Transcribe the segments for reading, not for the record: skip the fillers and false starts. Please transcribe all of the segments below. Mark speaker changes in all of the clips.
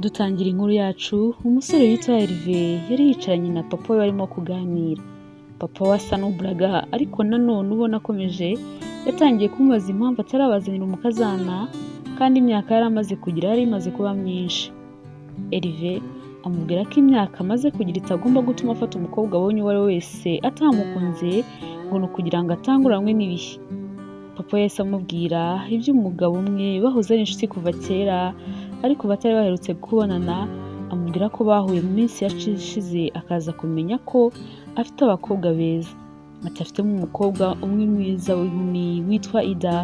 Speaker 1: Dutangira inkuru yacu, umusore witwa Herve yari yicaranye na papa we barimo kuganira. Papa we asa n'uburaga, ariko nanone ubona akomeje, yatangiye kumubaza impamvu atarabazanira umukazana kandi imyaka yari amaze kugira yari imaze kuba myinshi. Herve amubwira ko imyaka amaze kugira itagomba gutuma afata umukobwa abonye uwo ari we wese atamukunze, ngo ni ukugira ngo atanguranwe n'ibihe. Papa we yahise amubwira iby'umugabo umwe bahoze ari inshuti kuva kera ariko batari baherutse kubonana, amubwira ko bahuye mu minsi yashize akaza kumenya ko afite abakobwa beza. Ati afitemo umukobwa umwe mwiza w'inkumi witwa Ida,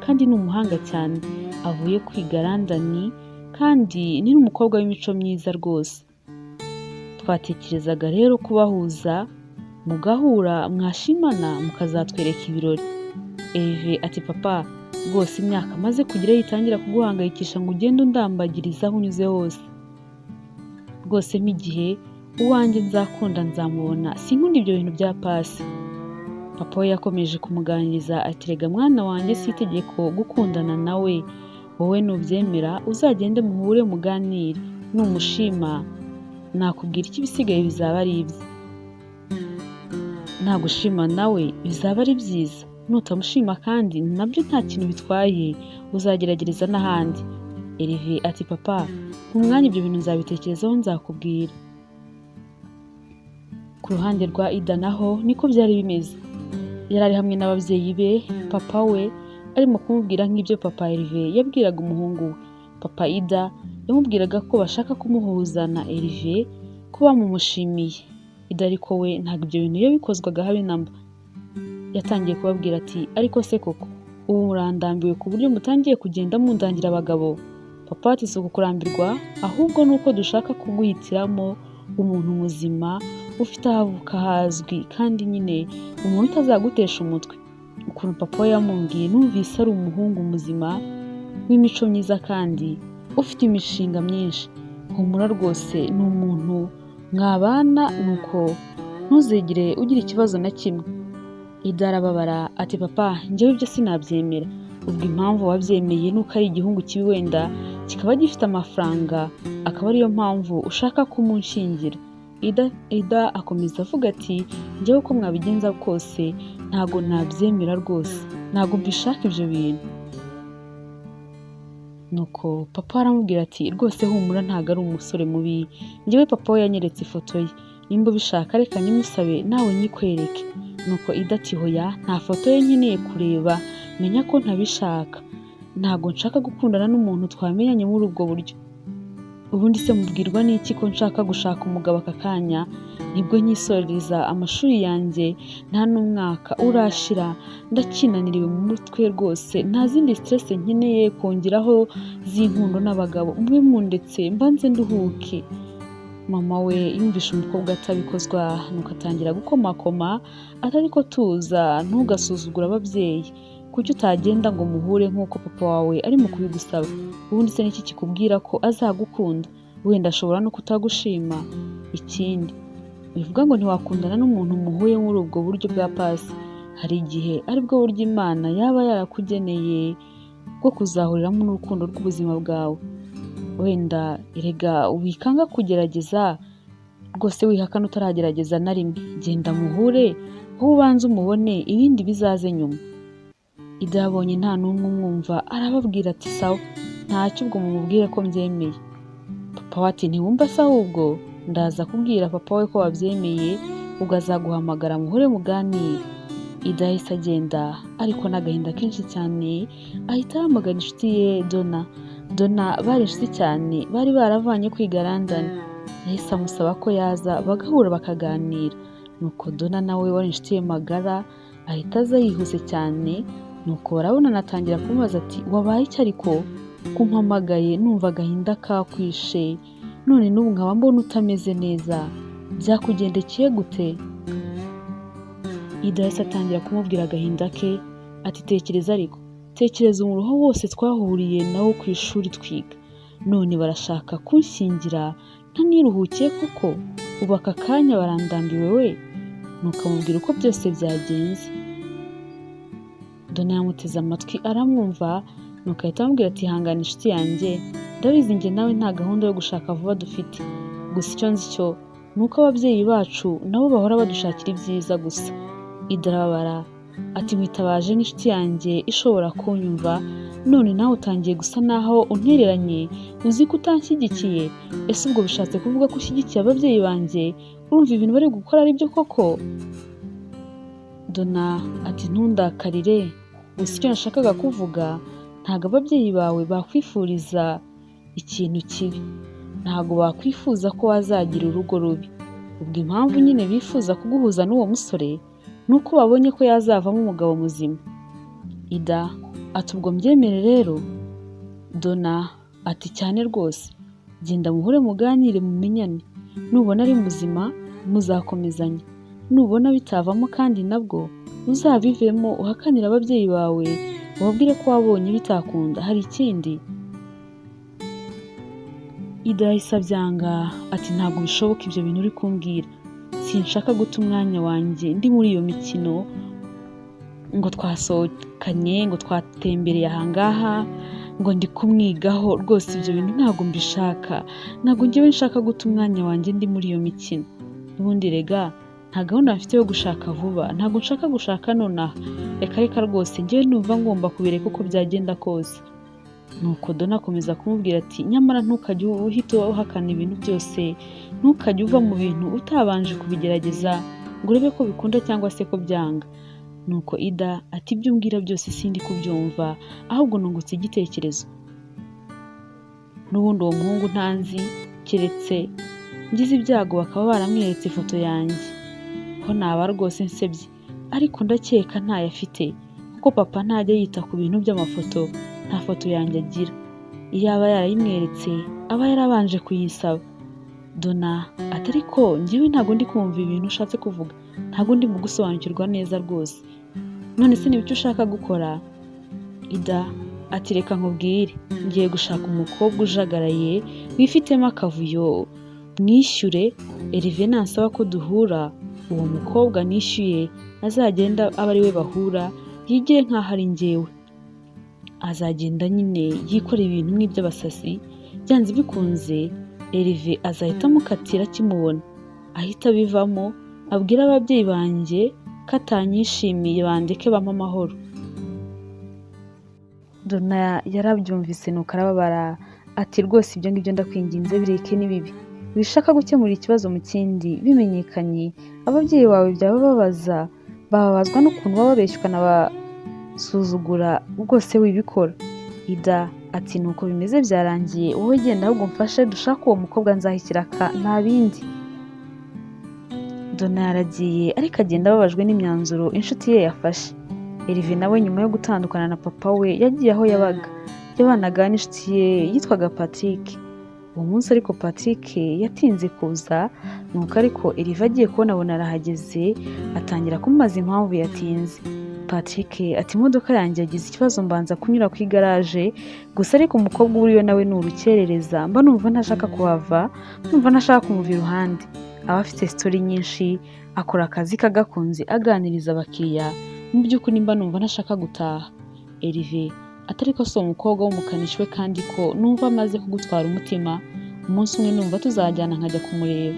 Speaker 1: kandi ni umuhanga cyane, avuye kwiga London, kandi ni n'umukobwa w'imico myiza rwose. Twatekerezaga rero kubahuza mugahura, mwashimana mukazatwereka ibirori. Herve ati papa, rwose imyaka maze kugira yitangira kuguhangayikisha ngo ugende undambagiriza aho unyuze hose. Rwose mpa igihe, uwanjye nzakunda nzamubona, sinkunda ibyo bintu bya pasi. Papa we yakomeje kumuganiriza ati rega mwana wanjye, si itegeko gukundana nawe, wowe nubyemera uzagende muhure muganire, numushima nakubwira icyo ibisigaye bizaba ari ibye. Nagushima nawe bizaba ari byiza, nutamushima kandi nabyo nta kintu bitwaye, uzageragereza n'ahandi. Herve ati papa, umwanya ibyo bintu nzabitekerezaho, nzakubwira. Ku ruhande rwa Ida naho niko byari bimeze. Yari ari hamwe n'ababyeyi be, papa we arimo kumubwira nk'ibyo papa Herve yabwiraga umuhungu we. Papa Ida yamubwiraga ko bashaka kumuhuza na Herve, ko bamumushimiye. Ida ariko we ntabwo ibyo bintu yabikozwaga habe namba. Yatangiye kubabwira ati ariko se koko ubu murandambiwe ku buryo mutangiye kugenda mundangira abagabo? Papa ati si ukukurambirwa, ahubwo ni uko dushaka kuguhitiramo umuntu muzima ufite aho avuka hazwi, kandi nyine umuntu utazagutesha umutwe. Ukuntu papa we yamumbwiye, numvise ari umuhungu muzima w'imico myiza kandi ufite imishinga myinshi. Humura rwose, ni umuntu mwabana, nuko ntuzigere ugira ikibazo na kimwe. Ida arababara ati papa, njyewe ibyo sinabyemera. Ubwo impamvu wabyemeye ni uko ari igihungu kibi, wenda kikaba gifite amafaranga, akaba ariyo mpamvu ushaka kumunshingira. Ida akomeza avuga ati njyewe uko mwabigenza kose ntabwo nabyemera rwose, ntabwo mbishaka ibyo bintu. Nuko papa aramubwira ati rwose humura, ntabwo ari umusore mubi, njyewe papa we yanyeretse ifoto ye, nimba ubishaka reka nyimusabe nawe nyikwereke. Nuko Ida ati hoya, nta foto ye nkeneye kureba, menya ko ntabishaka, ntabwo nshaka gukundana n'umuntu twamenyanye muri ubwo buryo. Ubundi se mubwirwa n'iki ko nshaka gushaka umugabo aka kanya? Nibwo nyisoreza amashuri yanjye, nta n'umwaka urashira, ndakinaniriwe mu mutwe rwose, nta zindi stress nkeneye kongeraho z'inkundo n'abagabo, mube mundetse mbanze nduhuke. Mama we yumvishe umukobwa atabikozwa, nuko atangira gukomakoma ati ariko tuza, ntugasuzugure ababyeyi, kuki utagenda ngo muhure nk'uko papa wawe arimo kubigusaba? Ubundi se niki kikubwira ko azagukunda? Wenda ashobora no kutagushima. Ikindi bivuga ngo ntiwakundana n'umuntu muhuye muri ubwo buryo bwa pasi, hari igihe aribwo buryo Imana yaba yarakugeneye bwo kuzahuriramo n'urukundo rw'ubuzima bwawe. Wenda erega wikanga kugerageza rwose, wihakana utaragerageza na rimwe, genda muhure, wowe ubanze umubone, ibindi bizaze nyuma. Ida yabonye nta n'umwe umwumva, arababwira ati sawa, ntacyo, ubwo mumubwire ko mbyemeye. Papa we ati ntiwumva se ahubwo, ndaza kubwira papa we ko wabyemeye, ubwo azaguhamagara muhure muganire. Ida yahise agenda ariko n'agahinda kenshi cyane, ahita ahamagara inshuti ye Dona. Dona bari inshuti cyane, bari baravanye kwiga London. Yahise amusaba ko yaza bagahura bakaganira. Nuko Dona nawe wari inshuti ye magara ahita aza yihuse cyane, nuko barabonana, atangira kumubaza ati wabaye iki ariko kumpamagaye, numva agahinda kakwishe, none n'ubu nkaba mbona utameze neza, byakugendekeye gute? Ida yahise atangira kumubwira agahinda ke ati tekereza ariko, tekereza umuruho wose twahuriye nawo ku ishuri twiga, none barashaka kunshyingira ntaniruhukiye koko, ubu aka kanya barandambiwe we. Nuko amubwira uko byose byagenze. Dona yamuteze amatwi aramwumva, nuko ahita amubwira ati ihangane inshuti yanjye, Ndabizi njye nawe nta gahunda yo gushaka vuba dufite, gusa icyo nzi cyo ni uko ababyeyi bacu nabo bahora badushakira ibyiza gusa. Ida arababara ati nkwitabaje nk'inshuti yanjye ishobora kunyumva, none nawe utangiye gusa naho untereranye, uzi ko utanshyigikiye. Ese ubwo bishatse kuvuga ko ushyigikiye ababyeyi banjye? Urumva ibintu bari gukora ari byo koko? Dona ati ntundakarire, gusa icyo nashakaga kuvuga, ntabwo ababyeyi bawe bakwifuriza ikintu kibi, ntabwo bakwifuza ko wazagira urugo rubi. Ubwo impamvu nyine bifuza kuguhuza n'uwo musore ni uko babonye ko yazavamo umugabo muzima. Ida ati ubwo mbyemere rero? Dona ati cyane rwose, genda muhure muganire mumenyane, nubona ari muzima muzakomezanya, nubona bitavamo kandi nabwo uzabivemo uhakanire ababyeyi bawe ubabwire ko wabonye bitakunda. Hari ikindi? Ida yahise abyanga ati ntabwo bishoboka ibyo bintu uri kumbwira, sinshaka guta umwanya wanjye ndi muri iyo mikino, ngo twasohokanye, ngo twatembereye ahangaha, ngo ndi kumwigaho, rwose ibyo bintu ntabwo mbishaka, ntabwo njyewe nshaka guta umwanya wanjye ndi muri iyo mikino. N'ubundi rega nta gahunda mfite yo gushaka vuba, ntabwo nshaka gushaka nonaha, reka reka rwose njyewe numva ngomba kubireka uko byagenda kose. Nuko Dona akomeza kumubwira ati nyamara ntukajye uhita uhakana ibintu byose, ntukajye uva mu bintu utabanje kubigerageza ngo urebe ko bikunda cyangwa se ko byanga. Nuko Ida ati ibyo umbwira byose sindi kubyumva, ahubwo nungutse igitekerezo. N'ubundi uwo muhungu ntanzi, keretse ngize ibyago bakaba baramweretse ifoto yanjye, ho naba rwose nsebye, ariko ndakeka ntayo afite, kuko papa ntajya yita ku bintu by'amafoto, nta foto yanjye agira. Iyo aba yarayimweretse aba yarabanje kuyisaba. Dona ati ariko njyewe ntabwo ndi kumva ibintu ushatse kuvuga, ntabwo ndi gusobanukirwa neza rwose. None se ni ibiki ushaka gukora? Ida ati reka nkubwire, ngiye gushaka umukobwa ujagaraye wifitemo akavuyo, mwishyure. Erive nansaba ko duhura, uwo mukobwa nishyuye azagenda abe ari we bahura, yigire nk'aho ari njyewe. Azagenda nyine yikora ibintu nk'iby'abasasi, byanze bikunze Erive azahita amukatira akimubona, ahita abivamo abwire ababyeyi banjye ko atanyishimiye bandeke bampe amahoro. Dona yarabyumvise nuko arababara ati rwose ibyo ngibyo ndakwinginze bireke ni bibi, wishaka gukemura ikibazo mu kindi, bimenyekanye ababyeyi bawe byabababaza, bababazwa n'ukuntu baba babeshya ukanabasuzugura, rwose wibikora. Ida ati nuko bimeze byarangiye, wowe genda ahubwo mfashe dushake uwo mukobwa nzaha ikiraka nta bindi. Dona yaragiye ariko agenda ababajwe n'imyanzuro inshuti ye yafashe. Erive nawe nyuma yo gutandukana na papa we yagiye aho yabaga, yabanaga n'inshuti ye yitwaga Patrick. Uwo munsi ariko Patrick yatinze kuza, nuko ariko Erive agiye kubona arahageze, atangira kumubaza impamvu yatinze. Patrick ati imodoka yanjye yagize ikibazo mbanza kunyura ku igaraje, gusa ariko umukobwa uriyo nawe ni urukerereza, mba numva ntashaka kuhava, numva ntashaka kumuva iruhande. Aba afite story nyinshi, akora akazi kagakunze, aganiriza abakiriya, mu by'ukuri mba numva ntashaka gutaha. Erive ati ariko si umukobwa w'umukanishi we kandi ko numva amaze kugutwara umutima, umunsi umwe numva tuzajyana nkajya kumureba.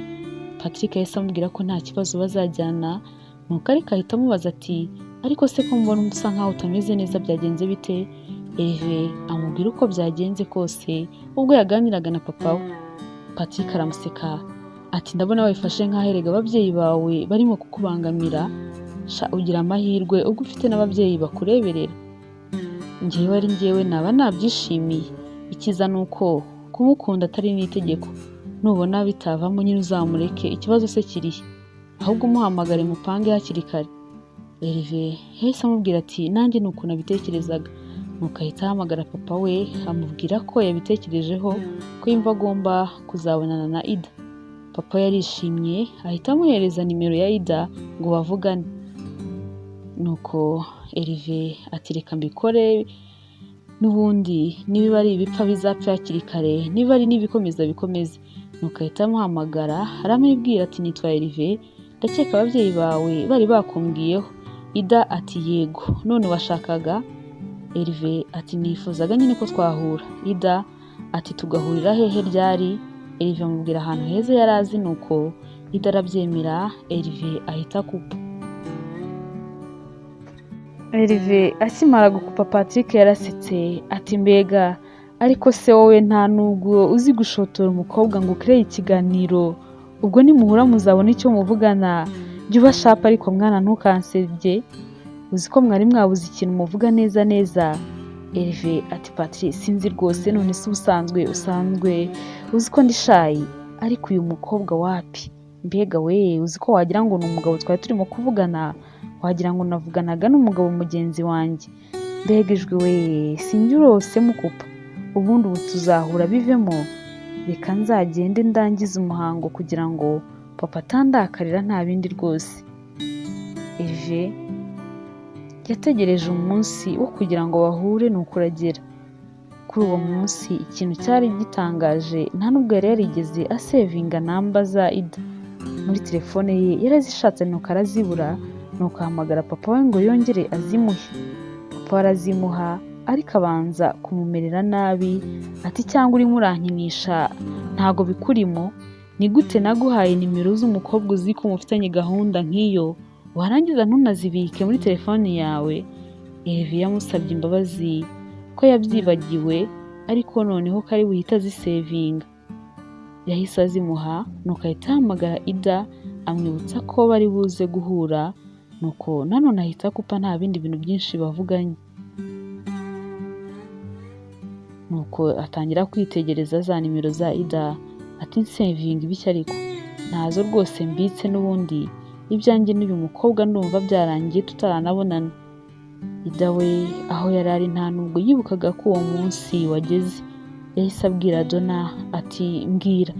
Speaker 1: Patrick yahise amubwira ko nta kibazo bazajyana, nuko ariko ahita amubaza ati ariko se ko mbona usa nkaho utameze neza byagenze bite? Erive amubwira uko byagenze kose ubwo yaganiraga na papa we. Patrick aramuseka ati ndabona wifashe nk'aho erega ababyeyi bawe barimo kukubangamira, sha ugira amahirwe ubwo ufite n'ababyeyi bakureberera. Njyewe ari njyewe naba nabyishimiye, icyiza ni uko kumukunda atari n'itegeko, nubona bitavamo nyine uzamureke, ikibazo se kirihe? Ahubwo umuhamagare mupange hakiri kare. Erive yahise amubwira ati nanjye ni uko nabitekerezaga, nuko ahita ahamagara papa we amubwira ko yabitekerejeho ko yumva agomba kuzabonana na Ida. Papa yarishimye ahita amuhereza nimero ya Ida ngo bavugane. Nuko Erive ati reka mbikore, n'ubundi niba ari ibipfa bizapfa hakiri kare, niba ari n'ibikomeza bikomeze. Nuko ahita amuhamagara aramwibwira ati nitwa Erive, ndakeka ababyeyi bawe bari bakumbwiyeho. Ida ati yego, none washakaga? Erive ati nifuzaga nyine ko twahura. Ida Ati tugahurira hehe ryari? Erive amubwira ahantu heza yari azi, nuko Ida arabyemera. Erive ahita akupa. Erive akimara gukupa Patrick yarasetse ati mbega, ariko se wowe nta nubwo uzi gushotora umukobwa ngo ukereye ikiganiro, ubwo nimuhura muzabona icyo muvugana, jya uba sharp ariko mwana ntukansebye, uzi ko mwari mwabuze ikintu muvuga neza neza. Erive ati Patrick sinzi rwose, none se ubusanzwe usanzwe uzi ko ndi shy, ariko uyu mukobwa wapi, mbega we, uzi ko wagira ngo ni umugabo twari turimo kuvugana, wagira ngo navuganaga n'umugabo mugenzi wanjye, mbega ijwi we, sinjye urose mukupa, ubundi ubu tuzahura bivemo, reka nzagende ndangize umuhango kugira ngo papa atandakarira, nta bindi rwose. Erive yategereje umunsi wo kugira ngo bahure, nuko uragera. Kuri uwo munsi ikintu cyari gitangaje, nta nubwo yari yarigeze asevinga namba za Ida muri telefone ye, yarazishatse nuko arazibura, nuko ahamagara papa we ngo yongere azimuhe. Papa we arazimuha, ariko abanza kumumerera nabi, ati cyangwa urimo urankinisha, ntago bikurimo, ni gute naguhaye nimero z'umukobwa uzi ko mufitanye gahunda nk'iyo, warangiza ntunazibike muri telefone yawe? Erive yamusabye imbabazi ko yabyibagiwe, ariko noneho ko ari buhite azisevinga. Yahise azimuha, nuko ahita ahamagara Ida amwibutsa ko bari buze guhura, nuko nanone ahita akupa nta bindi bintu byinshi bavuganye. Nuko atangira kwitegereza za nimero za Ida, ati nsevinga ibiki ariko ntazo rwose mbitse, n'ubundi ibyanjye n'uyu mukobwa ndumva byarangiye tutaranabonana. Ida we aho yari ari nta nubwo yibukaga ko uwo munsi wageze. Yahise abwira Dona ati mbwira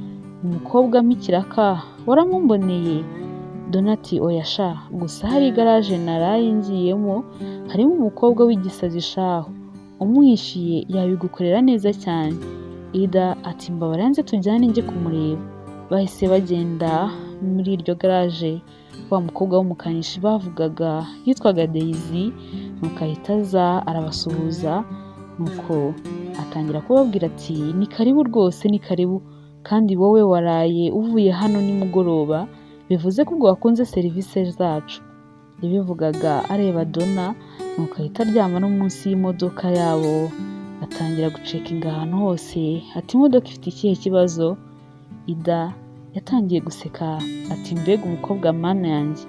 Speaker 1: umukobwa mpa ikiraka waramumboneye? Dona ati oya sha, gusa hari igaraje naraye ngiyemo harimo umukobwa w'igisazi shahu, umwishyuye yabigukorera neza cyane. Ida ati mbabarira nze tujyane njye kumureba. Bahise bagenda muri iryo garaje, wa mukobwa w'umukanishi bavugaga yitwaga Daisy, nuko ahita aza arabasuhuza, nuko atangira kubabwira ati ni karibu rwose, ni karibu, kandi wowe waraye uvuye hano nimugoroba, bivuze ko ubwo wakunze serivisi zacu. Yabivugaga areba Dona, nuko ahita aryama no munsi y'imodoka yabo, atangira gucekinga ahantu hose, ati imodoka ifite ikihe kibazo? Ida yatangiye guseka ati mbega umukobwa mana yanjye.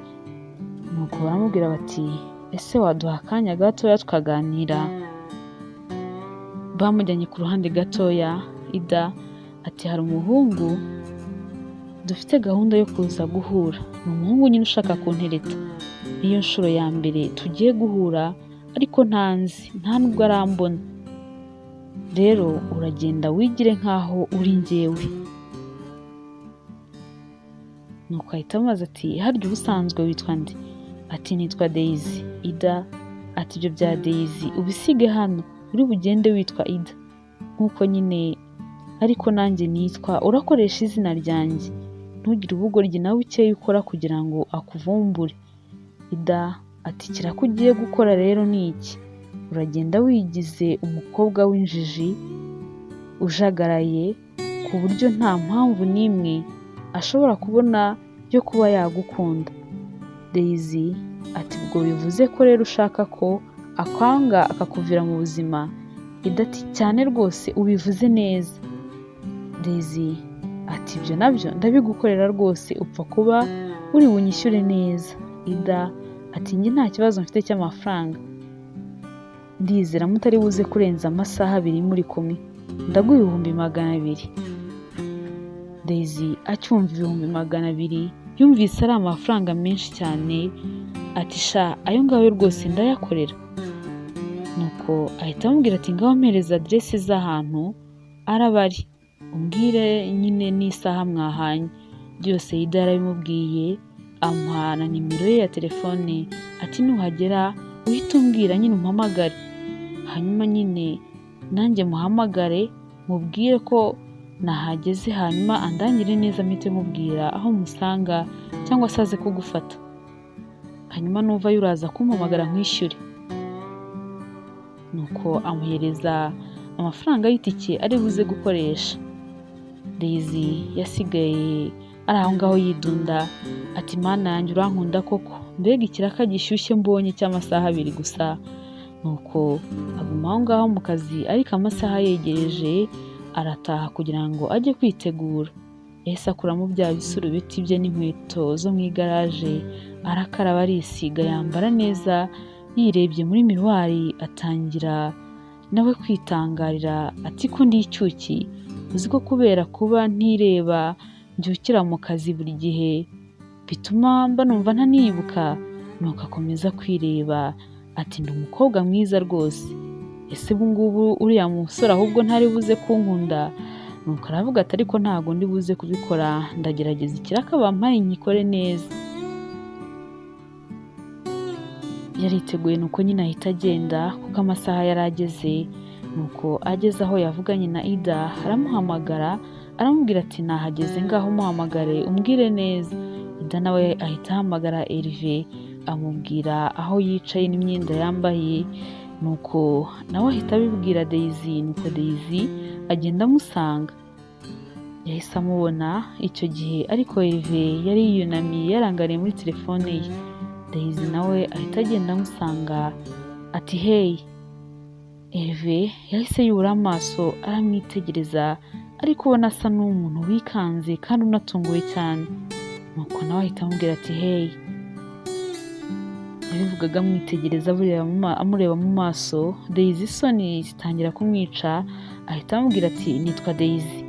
Speaker 1: Nuko baramubwira bati ese waduha akanya gatoya tukaganira? Bamujyanye ku ruhande gatoya, Ida ati hari umuhungu dufite gahunda yo kuza guhura, ni umuhungu nyine ushaka kuntereta, niyo nshuro ya mbere tugiye guhura, ariko ntanzi, nta nubwo arambona, rero uragenda wigire nkaho uri njyewe. Nuko ahita amubaza ati harya ubusanzwe witwa nde? Ati nitwa Daisy. Ida ati ibyo bya Daisy ubisige hano, uri bugende witwa Ida nk'uko nyine ariko nanjye nitwa, urakoresha izina ryanjye, ntugire ubugoryi nawe ukeye ukora kugira ngo akuvumbure. Ida ati ikiraka ugiye gukora rero ni iki, uragenda wigize umukobwa w'injiji ujagaraye ku buryo nta mpamvu n'imwe ashobora kubona yo kuba yagukunda. Daisy ati ubwo bivuze ko rero ushaka ko akwanga akakuvira mu buzima? Ida ati cyane rwose ubivuze neza. Daisy ati ibyo nabyo ndabigukorera rwose, upfa kuba uri bunyishyure neza. Ida ati njye nta kibazo mfite cy'amafaranga, ndizera mutari buze kurenza amasaha abiri muri kumwe, ndaguha 200,000. Daisy acyumva 200,000 yumvise ari amafaranga menshi cyane, ati sha ayo ngayo rwose ndayakorera. Nuko ahita amubwira ati ngaho mpereza aderese z'ahantu araba ari, umbwire nyine n'isaha mwahanye. Byose Ida yarabimubwiye, amuha na nimero ye ya telefone, ati nuhagera uhite umbwira nyine umpamagare, hanyuma nyine nanjye muhamagare mubwire ko nahageze, hanyuma andangire neza mpite mubwira aho musanga cyangwa se aze kugufata, hanyuma nuvayo uraza kumpamagara nkwishyure. Nuko amuhereza amafaranga y'itike ari buze gukoresha. Daisy yasigaye ari aho ngaho yidunda ati mana yanjye urankunda koko, mbega ikiraka gishyushye mbonye cy'amasaha 2 gusa. Nuko aguma aho ngaho mu kazi, ariko amasaha yegereje arataha kugira ngo ajye kwitegura. Yahise akuramo bya bisurubeti bye n'inkweto zo mu igaraje, arakaraba arisiga yambara neza, yirebye muri miruwari atangira nawe kwitangarira ati ko ndi icyuki, uzi ko kubera kuba ntireba mbyukira mu kazi buri gihe bituma mba numva ntaniyibuka. Nuko akomeza kwireba ati ndi umukobwa mwiza rwose, ese ubu ngubu uriya musore ahubwo ntari buze kunkunda? Nuko aravuga ati ariko ntago ndi buze kubikora, ndagerageza ikiraka bampaye nkikore neza. Yariteguye nuko nyine ahita agenda kuko amasaha yari ageze. Nuko ageze aho yavuganye na Ida aramuhamagara aramubwira ati nahageze ngaho umuhamagare umbwire neza. Ida nawe ahita ahamagara Herve amubwira aho yicaye n'imyenda yambaye, nuko nawe ahita abibwira Daisy. Nuko Daisy agenda amusanga. Yahise amubona icyo gihe, ariko Herve yari yunamiye yarangariye muri telefone ye. Daisy nawe ahita agenda amusanga ati hey. Herve yahise yubura amaso aramwitegereza, ariko ubona asa n'umuntu wikanze kandi unatunguwe cyane. Nuko nawe ahita amubwira ati hey. Yabivugaga amwitegereza amureba mu maso. Daisy isoni zitangira kumwica, ahita amubwira ati nitwa Daisy.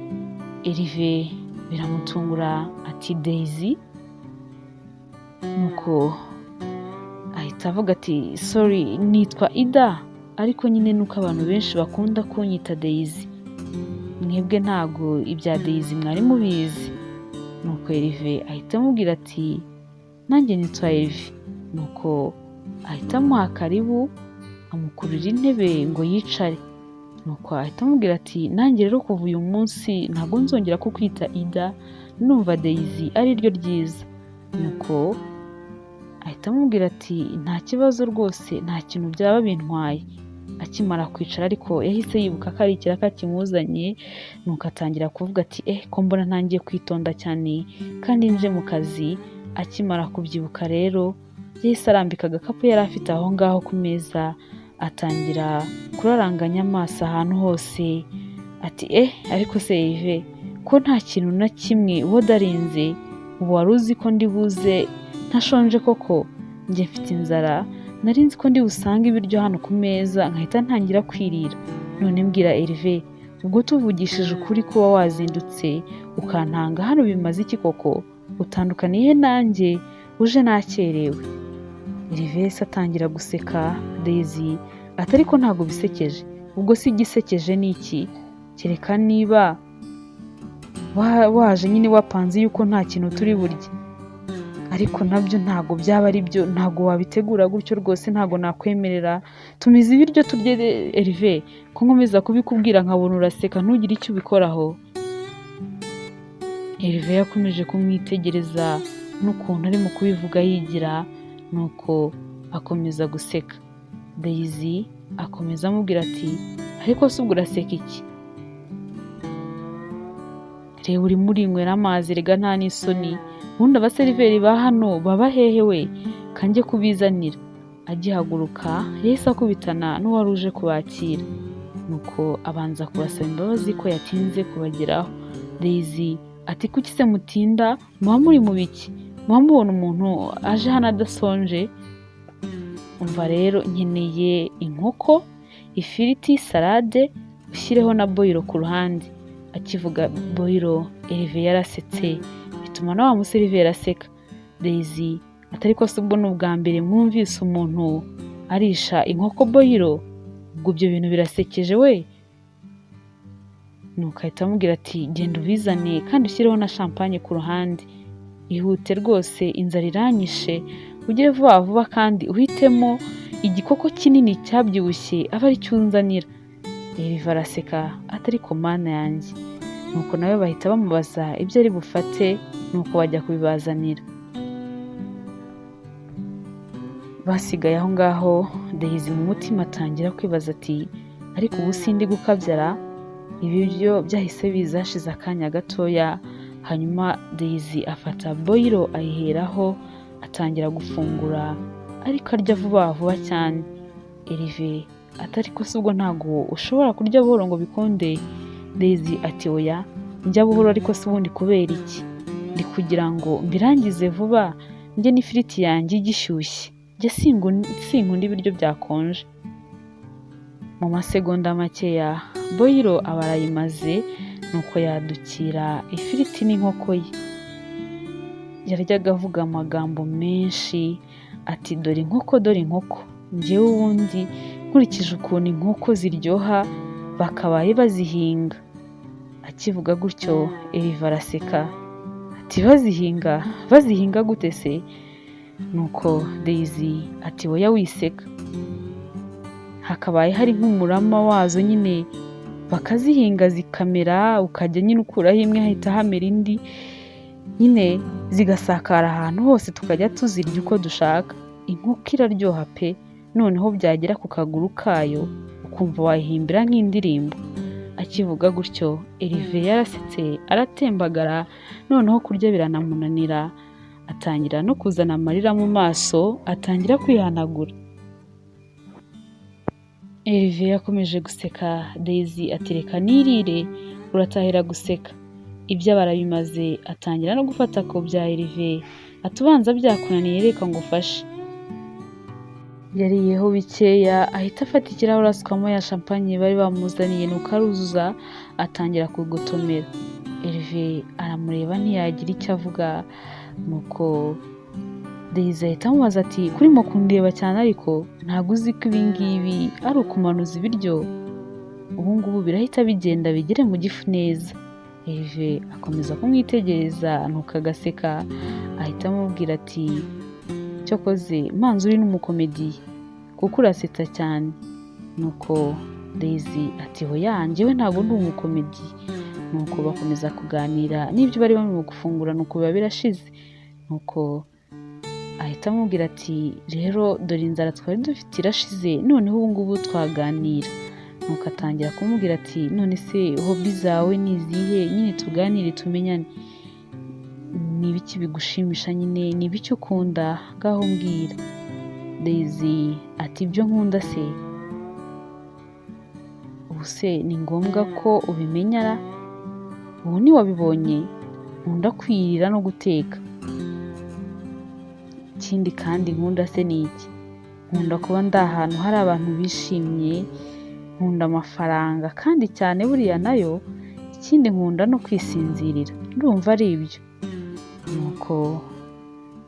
Speaker 1: Herve biramutungura ati Daisy? Nuko ahita avuga ati sorry nitwa Ida, ariko nyine nuko abantu benshi bakunda kunyita Daisy, mwebwe ntago ibya Daisy mwari mubizi. Nuko Herve ahita amubwira ati nanjye nitwa Herve. Nuko ahita amuha karibu amukurira intebe ngo yicare. Nuko ahita amubwira ati nanjye rero kuva uyu munsi ntabwo nzongera kukwita Ida, numva Daisy ari ryo ryiza. Nuko ahita amubwira ati nta kibazo rwose, nta kintu byaba bintwaye. Akimara kwicara ariko yahise yibuka ko ari ikiraka kimuzanye, nuko atangira kuvuga ati ko mbona ntangiye kwitonda cyane kandi nje mu kazi. Akimara kubyibuka rero yahise arambika agakapu yari afite aho ngaho ku meza, atangira kuraranganya amaso ahantu hose ati ariko se Herve ko nta kintu na kimwe wodarinze, ubu wari uzi ko ndi buze ntashonje koko? Njye mfite inzara, nari nzi ko ndi busange ibiryo hano ku meza nkahita ntangira kwirira. None mbwira Herve, ubwo tuvugishije ukuri kuba wazindutse ukantanga hano bimaze iki koko? Utandukaniye nanjye uje nakerewe. Herve se atangira guseka. Daisy ati ariko ntabwo bisekeje, ubwo si igisekeje ni iki? Kereka niba waje nyine wapanze yuko nta kintu turi burye, ariko nabyo ntabwo byaba ari byo, ntabwo wabitegura gutyo rwose, ntabwo nakwemerera. Tumiza ibiryo turye Herve, ko nkomeza kubikubwira nkabona uraseka ntugire icyo ubikoraho. Herve yakomeje kumwitegereza n'ukuntu arimo kubivuga yigira, nuko akomeza guseka. Daisy akomeza amubwira ati ariko se ubwo uraseka iki? Reba urimo urinywera amazi rega nta n'isoni, ubundi abaseriveri ba hano baba hehe we? Kanjye kubizanira. Agihaguruka yahise akubitana n'uwari uje kubakira, nuko abanza kubasaba imbabazi ko yatinze kubageraho. Daisy ati kuki se mutinda, muba muri mu biki? Muba mubona umuntu aje hano adasonje? Umva rero nkeneye inkoko, ifiriti, salade, ushyireho na boyiro ku ruhande. Akivuga boyiro Herve yarasetse bituma na wa museriveri aseka. Daisy ati ariko se ubwo ni ubwa mbere mwumvise umuntu arisha inkoko boyiro? Ubwo ibyo bintu birasekeje we? Nuko ahita amubwira ati genda ubizane kandi ushyireho na champagne ku ruhande, ihute rwose inzara iranyishe, ugire vuba vuba kandi uhitemo igikoko kinini cyabyibushye abe aricyo unzanira. Herve araseka ati ariko mana yanjye. Nuko nawe bahita bamubaza ibyo ari bufate, nuko bajya kubibazanira. Basigaye aho ngaho, Daisy mu mutima atangira kwibaza ati Ariko ubu sindi gukabyara. Ibiryo byahise biza hashize akanya gatoya, hanyuma Daisy afata boyiro ayiheraho atangira gufungura, ariko arya vuba vuba cyane. Erive ati: "Ariko se ubwo ntabwo ushobora kurya buhoro ngo bikunde?" Daisy ati: "Oya, njya buhoro, ariko se ubundi kubera iki? Ndi kugira ngo mbirangize vuba njye n'ifiriti yanjye igishyushye. Njye sinkunda ibiryo byakonje." Mu masegonda makeya boyiro aba arayimaze, nuko yadukira ifiriti n'inkoko ye. Yaryaga avuga amagambo menshi ati: "Dore inkoko, dore inkoko, njyewe ubundi nkurikije ukuntu inkoko ziryoha bakabaye bazihinga." Akivuga gutyo Eriva araseka ati: "Bazihinga? Bazihinga gute se?" Nuko Daisy ati: "Oya, wiseka, hakabaye hari nk'umurama wazo nyine, bakazihinga zikamera, ukajya nyine ukuraho imwe hahita hamera indi, nyine zigasakara ahantu hose, tukajya tuzirya uko dushaka. Inkoko iraryoha pe, noneho byagera ku kaguru kayo ukumva wayihimbira nk'indirimbo." Akivuga gutyo Erive yarasetse aratembagara, noneho kurya biranamunanira, atangira no kuzana amarira mu maso, atangira kwihanagura. Erive yakomeje guseka. Daisy ati: "Reka nirire, uratahira guseka." Ibyo barabimaze, atangira no gufata ku bya Erive ati: "Ubanza byakunaniye, reka ngufashe." Yariyeho bikeya ahita afata ikirahure asukamo ya champagne bari bamuzaniye, nuko aruzuza atangira kugotomera. Erive aramureba ntiyagira icyo avuga. Nuko Daisy ahita amubaza ati: "Kurimo kundeba cyane, ariko ntabwo uzi ko ibi ngibi ari ukumanuza ibiryo? Ubu ngubu birahita bigenda bigere mu gifu neza." Erive akomeza kumwitegereza nuko agaseka, ahita amubwira ati: "Cyokoze manzi uri n'umukomediye kuko urasetsa cyane." Nuko Daisy ati: "Hoya, njyewe ntabwo ndi umukomediye." Nuko bakomeza kuganira n'ibyo bari barimo gufungura, nuko biba birashize. Nuko ahita amubwira ati: "Rero dore inzara twari dufite irashize, noneho ubu ngubu twaganira." Nuko atangira kumubwira ati: "None se hobby zawe ni izihe? Nyine tuganire tumenyane, ni ibiki bigushimisha nyine, ni ibiki ukunda? Ngaho mbwira." Daisy ati: "Ibyo nkunda se, ubu se ni ngombwa ko ubimenya ra? Ubu ntiwabibonye? Nkunda kwirira no guteka. Ikindi kandi nkunda se ni iki? Nkunda kuba ndi ahantu hari abantu bishimye. Nkunda amafaranga kandi cyane buriya nayo. Ikindi nkunda no kwisinzirira. Ndumva ari ibyo." Nuko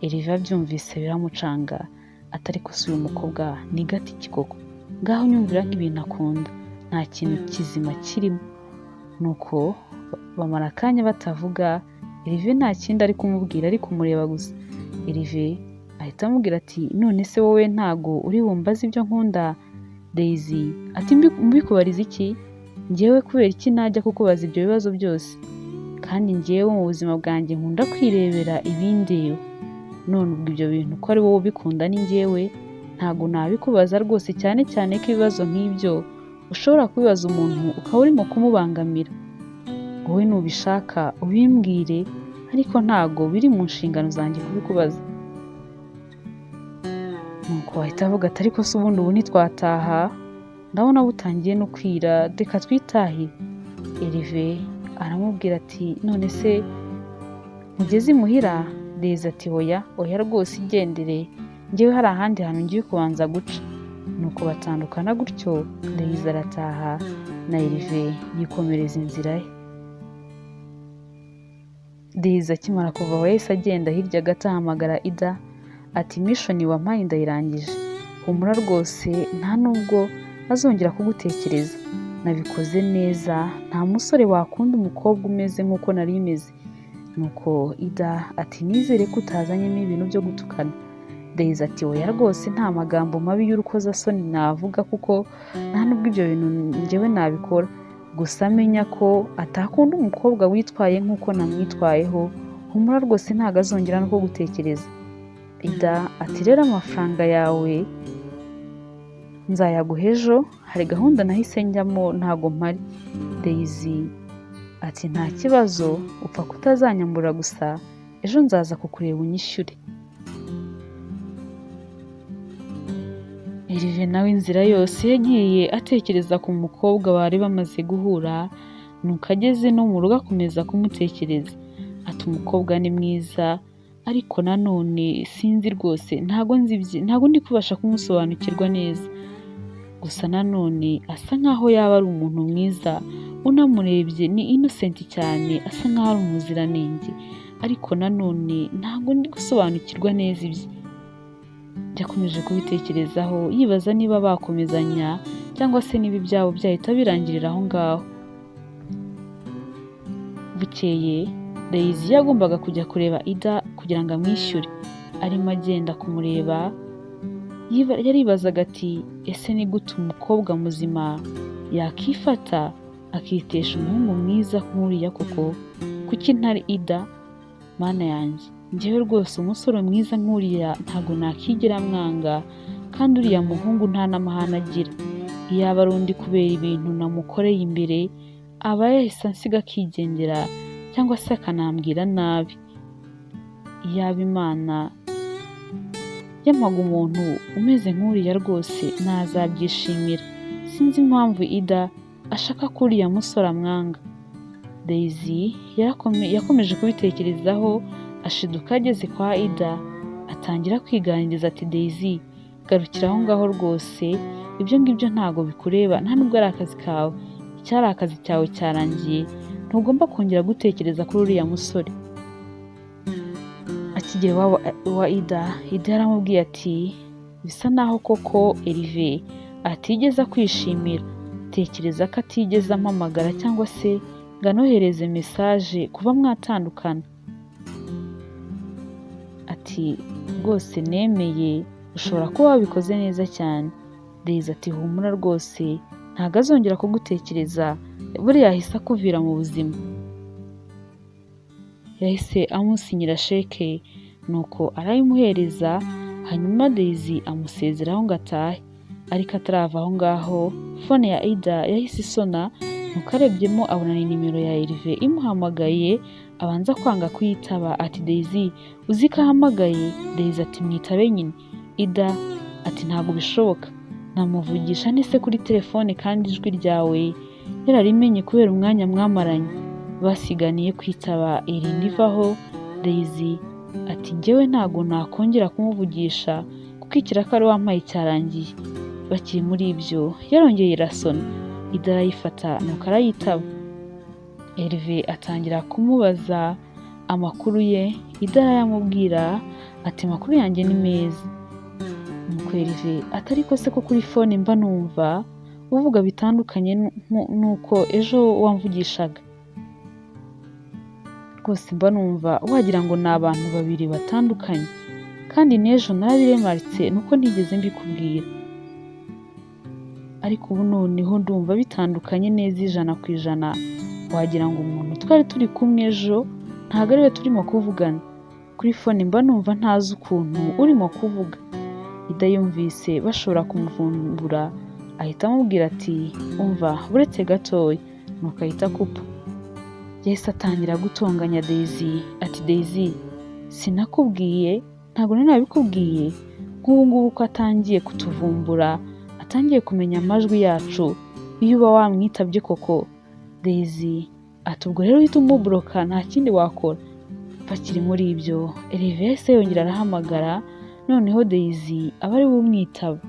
Speaker 1: Eriva abyumvise biramucanga, atari ko si uyu mukobwa ni gati ki koko? Ngaho nyumvira nk'ibintu akunda, nta kintu kizima kirimo. Nuko bamara akanya batavuga. Erive nta kindi ari kumubwira, ari kumureba gusa. Erive ahita amubwira ati: "None se wowe ntago uri bumbaze ibyo nkunda?" Daisy ati: "Mbikubariza iki njyewe? Kubera iki najya kukubaza ibyo bibazo byose? Kandi njyewe mu buzima bwanjye nkunda kwirebera ibindeba. None ubwo ibyo bintu ko ari wowe ubikunda, ni njyewe ntago nabikubaza rwose, cyane cyane ko ibibazo nk'ibyo ushobora kubibaza umuntu ukaba urimo kumubangamira. Wowe nubishaka ubimbwire, ariko ntago biri mu nshingano zanjye kubikubaza." Nuko ahita avuga ati: "Ariko se ubundi ubu ntitwataha? Ndabona butangiye no kwira, reka twitahire." Erive aramubwira ati: "None se mugeze imuhira?" Daisy ati: "Oya, oya rwose, igendere, njyewe hari ahandi hantu ngiye kubanza guca." Nuko batandukana gutyo, Daisy arataha na Erive yikomereza inzira ye. Daisy akimara kuva aho yahise agenda hirya gato ahamagara Ida ati: "Mission wampaye ndayirangije, humura rwose, nta nubwo azongera kugutekereza. Nabikoze neza, nta musore wakunda umukobwa umeze nk'uko nari meze." Nuko Ida ati: "Nizere ko utazanyemo ibintu byo gutukana." Daisy ati: "Oya rwose, nta magambo mabi y'urukozasoni navuga, kuko nta nubwo ibyo bintu njyewe nabikora. Gusa menya ko atakunda umukobwa witwaye nk'uko namwitwayeho. Humura rwose, ntabwo azongera no kugutekereza." Ida ati: "Rero amafaranga yawe Nzayaguha ejo, hari gahunda nahise njyamo ntago mpari. Daisy ati nta kibazo, upfa kutazanyambura gusa, ejo nzaza kukureba unyishyure. Herve nawe inzira yose yagiye atekereza ku mukobwa bari bamaze guhura, nuko ageze no mu rugo akomeza kumutekereza. Ati umukobwa ni mwiza, ariko nanone sinzi rwose, ntago nzi ibye, ntago ndi kubasha kumusobanukirwa neza. Gusa nanone asa nkaho yaba ari umuntu mwiza, unamurebye ni innocent cyane, asa nkaho ari umuziranenge, ariko nanone ntago ndi gusobanukirwa neza ibye. Yakomeje kubitekerezaho yibaza niba bakomezanya cyangwa se niba ibyabo byahita birangirira aho ngaho. Bukeye Daisy yagombaga kujya kureba Ida kugira ngo amwishyure. Arimo agenda kumureba yaribazaga ati ese ni gute umukobwa muzima yakifata akitesha umuhungu mwiza nk'uriya koko? Kuki ntari Ida? Mana yanjye, njyewe rwose umusore mwiza nk'uriya ntago nakigera mwanga, kandi uriya muhungu nta n'amahane agira. Iyaba ari undi kubera ibintu namukoreye imbere, aba yahise ansiga akigendera cyangwa se akanambwira nabi. Iyaba Imana yampaga umuntu umeze nk'uriya rwose nazabyishimira. Sinzi impamvu Ida ashaka ko uriya musore amwanga. Daisy yakomeje kubitekerezaho, ashiduka ageze kwa Ida, atangira kwiganiriza ati Daisy garukira aho ngaho rwose, ibyo ngibyo ntago bikureba, nta nubwo ari akazi kawe, icyari akazi cyawe cyarangiye, ntugomba kongera gutekereza kuri uriya musore. Akigera iwabo wa Ida, Ida yaramubwiye ati bisa naho koko Herve atigeze akwishimira, tekereza ko atigeze ampamagara cyangwa se ngo anohereze message kuva mwatandukana. Ati rwose nemeye, ushobora kuba wabikoze neza cyane. Daisy ati humura rwose ntago azongera kugutekereza, buriya yahise akuvira mu buzima. Yahise amusinyira sheke nuko arayimuhereza, hanyuma Daisy amusezeraho ngo atahe. Ariko atarava aho ngaho fone ya Ida yahise isona, nuko arebyemo abona ni nimero ya Herve imuhamagaye, abanza kwanga kuyitaba ati Daisy uzi ko ahamagaye? Daisy ati mwitabe nyine. Ida ati ntabwo bishoboka, namuvugisha nte se kuri telefone kandi ijwi ryawe yararimenye kubera umwanya mwamaranye. Basiganiye kwitaba irinda ivaho. Daisy ati njyewe ntago nakongera kumuvugisha kuko ikiraka wari wampaye cyarangiye. Bakiri muri ibyo yarongeye irasona, Ida arayifata nuko arayitaba. Herve atangira kumubaza amakuru ye, Ida arayamubwira ati amakuru yanjye ni meza. Nuko Herve ati ariko se ko kuri fone mba numva uvuga bitandukanye n'uko ejo wamvugishaga, rwose mba numva wagira ngo ni abantu babiri batandukanye, kandi n'ejo narabiremarutse nuko ntigeze mbikubwira, ariko ubu noneho ndumva bitandukanye neza 100%, wagira ngo umuntu twari turi kumwe ejo ntabwo ariwe turimo kuvugana, kuri fone mba numva ntazi ukuntu urimo kuvuga. Ida yumvise bashobora kumuvumbura ahita amubwira ati umva buretse gatoya, nuko ahita akupa. Yahise atangira gutonganya Daisy ati Daisy sinakubwiye, ntabwo nari nabikubwiye, nk'ubu ngubu ko atangiye kutuvumbura, atangiye kumenya amajwi yacu, iyo uba wamwitabye koko. Daisy ati ubwo rero uhita umuburoka nta kindi wakora. Bakiri muri ibyo Herve yahise yongera arahamagara, noneho Daisy aba ari we umwitaba.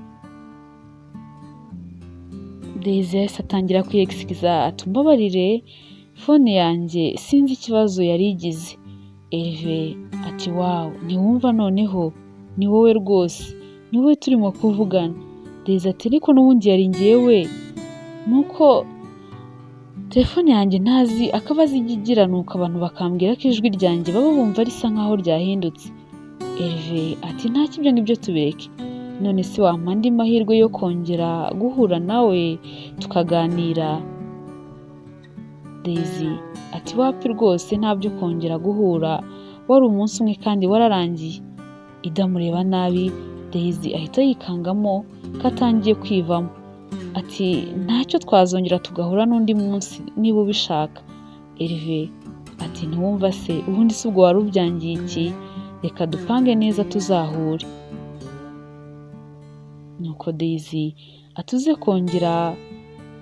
Speaker 1: Daisy yahise atangira kwiyegisikiza ati umbabarire fone yanjye sinzi ikibazo yari igize. Herve ati wow ntiwumva noneho ni wowe rwose, ni wowe turimo kuvugana. Daisy ati ariko n'ubundi yari njyewe, nuko telefone yanjye ntazi akabazo ijya igira, nuko abantu bakambwira ko ijwi ryanjye baba bumva risa nkaho ryahindutse. Herve ati ntacyo ibyo ngibyo tubireke, none se wampa andi mahirwe yo kongera guhura nawe tukaganira? Daisy ati wapi rwose ntabyo kongera guhura, wari umunsi umwe kandi wararangiye. Ida amureba nabi Daisy ahita yikangamo ko atangiye kwivamo, ati ntacyo twazongera tugahura n'undi munsi niba ubishaka. Herve ati ntiwumva se, ubundi si ubwo wari ubyangiye iki? Reka dupange neza tuzahure. Nuko Daisy atuze kongera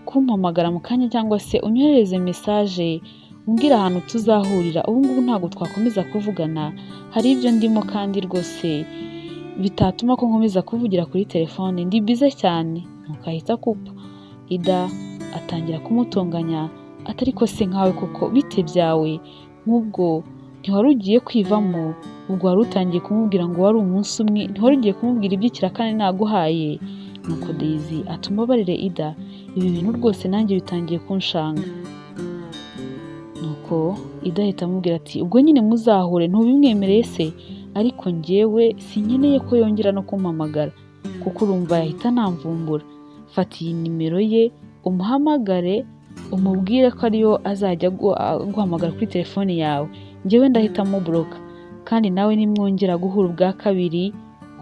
Speaker 1: kumpamagara mu kanya cyangwa se unyoherereze message umbwira ahantu tuzahurira, ubu ngubu ntabwo twakomeza kuvugana, hari ibyo ndimo kandi rwose bitatuma ko nkomeza kuvugira kuri telefone, ndi bize cyane. Nuko ahita akupa. Ida atangira kumutonganya ati ariko se nkawe koko bite byawe, nk'ubwo ntiwari ugiye kwivamo, ubwo wari utangiye kumubwira ngo wari umunsi umwe, ntiwari ugiye kumubwira iby'ikirakane naguhaye. Nuko Daisy atumbabarire Ida, ibi bintu rwose nanjye bitangiye kunshanga. Nuko Ida ahita amubwira ati ubwo nyine muzahure, ntubimwemereye se? Ariko njyewe sinkeneye ko yongera no kumpamagara kuko urumva yahita anamvumbura. Fata iyi nimero ye umuhamagare umubwire ko ariyo azajya aguhamagara kuri telefone yawe, njyewe ndahita muburoka. Kandi nawe nimwongera guhura ubwa kabiri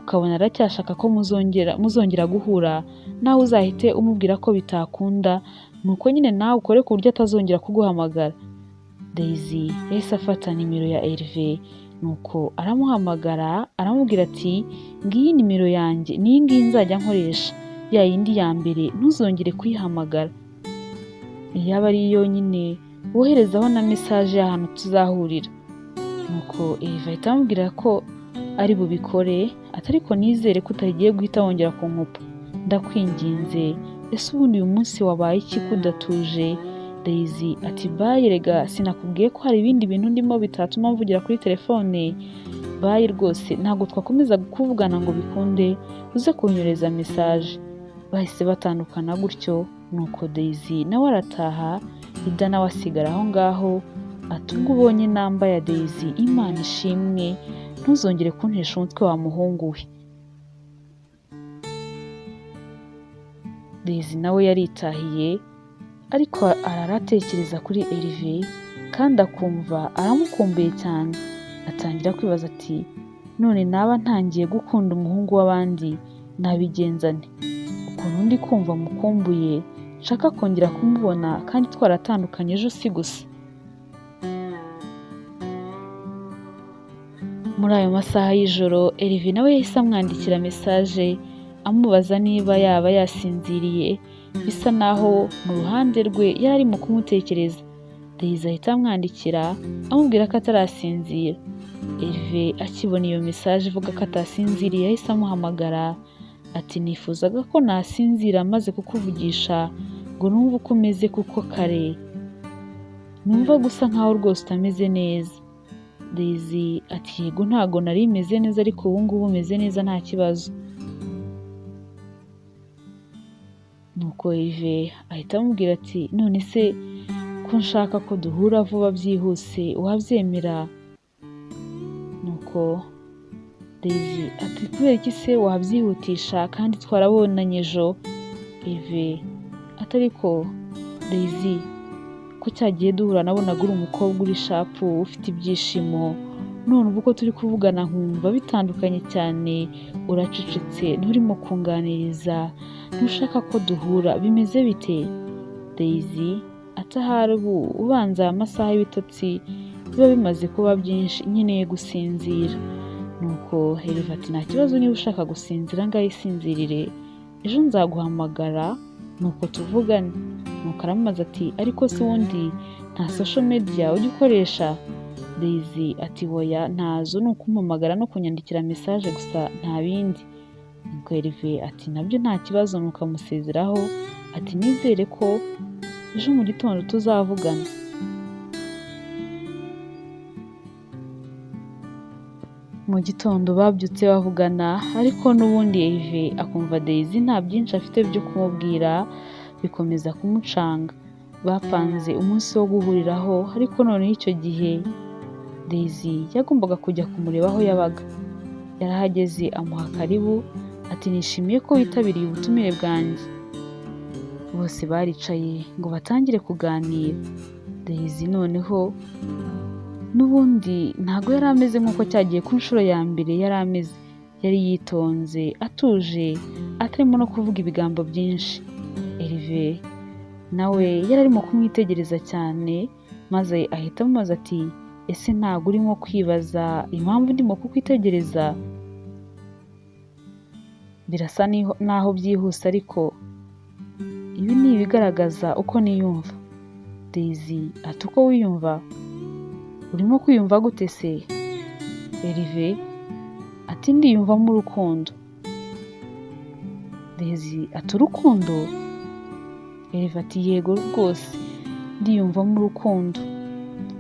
Speaker 1: ukabona aracyashaka ko muzongera guhura, nawe uzahite umubwira ko bitakunda, nuko nyine nawe ukore ku buryo atazongera kuguhamagara. Daisy yahise afata nimero ya Herve, nuko aramuhamagara aramubwira ati ngiyi nimero yanjye, niyi ngiyi nzajya nkoresha, ya yindi ya mbere ntuzongere kuyihamagara, iyaba ari yonyine woherezaho na message y'ahantu tuzahurira. Nuko Herve ahita amubwira ko ari bubikore, ati ariko nizere ko utagiye guhita wongera kunkupa, ndakwinginze, ese ubundi uyu munsi wabaye iki ko udatuje? Daisy ati bye rega, sinakubwiye ko hari ibindi bintu ndimo bitatuma mvugira kuri telefone, bye rwose ntabwo twakomeza kuvugana ngo bikunde, uze kunyohereza message. Bahise batandukana gutyo, nuko Daisy nawe arataha, Ida nawe asigara aho ngaho, ati ubwo ubonye namba ya Daisy Imana ishimwe, ntuzongere kuntesha umutwe wa muhungu we. Daisy nawe yaritahiye, ariko arara atekereza kuri Herve kandi akumva aramukumbuye cyane. Atangira kwibaza ati none naba ntangiye gukunda umuhungu w'abandi nabigenza nte? Ukuntu ndi kumva mukumbuye, nshaka kongera kumubona kandi twaratandukanye ejo si gusa. Muri ayo masaha y'ijoro Herve nawe yahise amwandikira message amubaza niba yaba yasinziriye, bisa naho mu ruhande rwe yari arimo kumutekereza. Daisy ahita amwandikira amubwira ko atarasinzira. Herve akibona iyo message ivuga ko atasinziriye yahise amuhamagara ati nifuzaga ko nasinzira maze kukuvugisha ngo numve uko umeze kuko kare numva gusa nkaho rwose utameze neza. Daisy ati yego ntago nari meze neza ariko ubu ngubu meze neza nta kibazo. Nuko Herve ahita amubwira ati none se ko nshaka ko duhura vuba byihuse wabyemera? Nuko Daisy ati kubera iki se wabyihutisha kandi twarabonanye ejo? Herve ati ariko Daisy ko cyagiye duhura nabonaga uri umukobwa uri sharp ufite ibyishimo, none ubu ko turi kuvugana nkumva bitandukanye cyane, uracecetse nturimo kunganiriza, ntushaka ko duhura, bimeze bite? Daisy ati ahari ubu ubanza aya masaha y'ibitotsi biba bimaze kuba byinshi, nkeneye gusinzira. Nuko Herve ati nta kibazo niba ushaka gusinzira ngaho isinzirire, ejo nzaguhamagara nuko tuvugane. Nuko aramubaza ati ariko se ubundi nta social media ujya ukoresha? Daisy ati hoya ntazo, ni ukumpamagara no kunyandikira message gusa nta bindi. Nuko Herve ati nabyo nta kibazo, nuko amusezeraho ati nizere ko ejo mu gitondo tuzavugana. Mu gitondo babyutse bavugana, ariko n'ubundi Herve akumva Daisy nta byinshi afite byo kumubwira, bikomeza kumucanga. Bapanze umunsi wo guhuriraho, ariko noneho icyo gihe Daisy yagombaga kujya kumureba aho yabaga. Yarahageze amuha karibu, ati nishimiye ko witabiriye ubutumire bwanjye. Bose baricaye ngo batangire kuganira. Daisy noneho n'ubundi ntago yari ameze nk'uko cyagiye ku nshuro ya mbere yari ameze. Yari yitonze, atuje, atarimo no kuvuga ibigambo byinshi. Herve nawe yari arimo kumwitegereza cyane, maze ahita amubaza ati ese ntabwo urimo kwibaza impamvu ndimo kukwitegereza? Birasa naho byihuse ariko ibi ni ibigaragaza uko niyumva. Daisy ati uko wiyumva? Urimo kwiyumva gute se? Herve ati ndiyumvamo urukundo. Daisy ati urukundo? Herve ati yego rwose ndiyumvamo urukundo.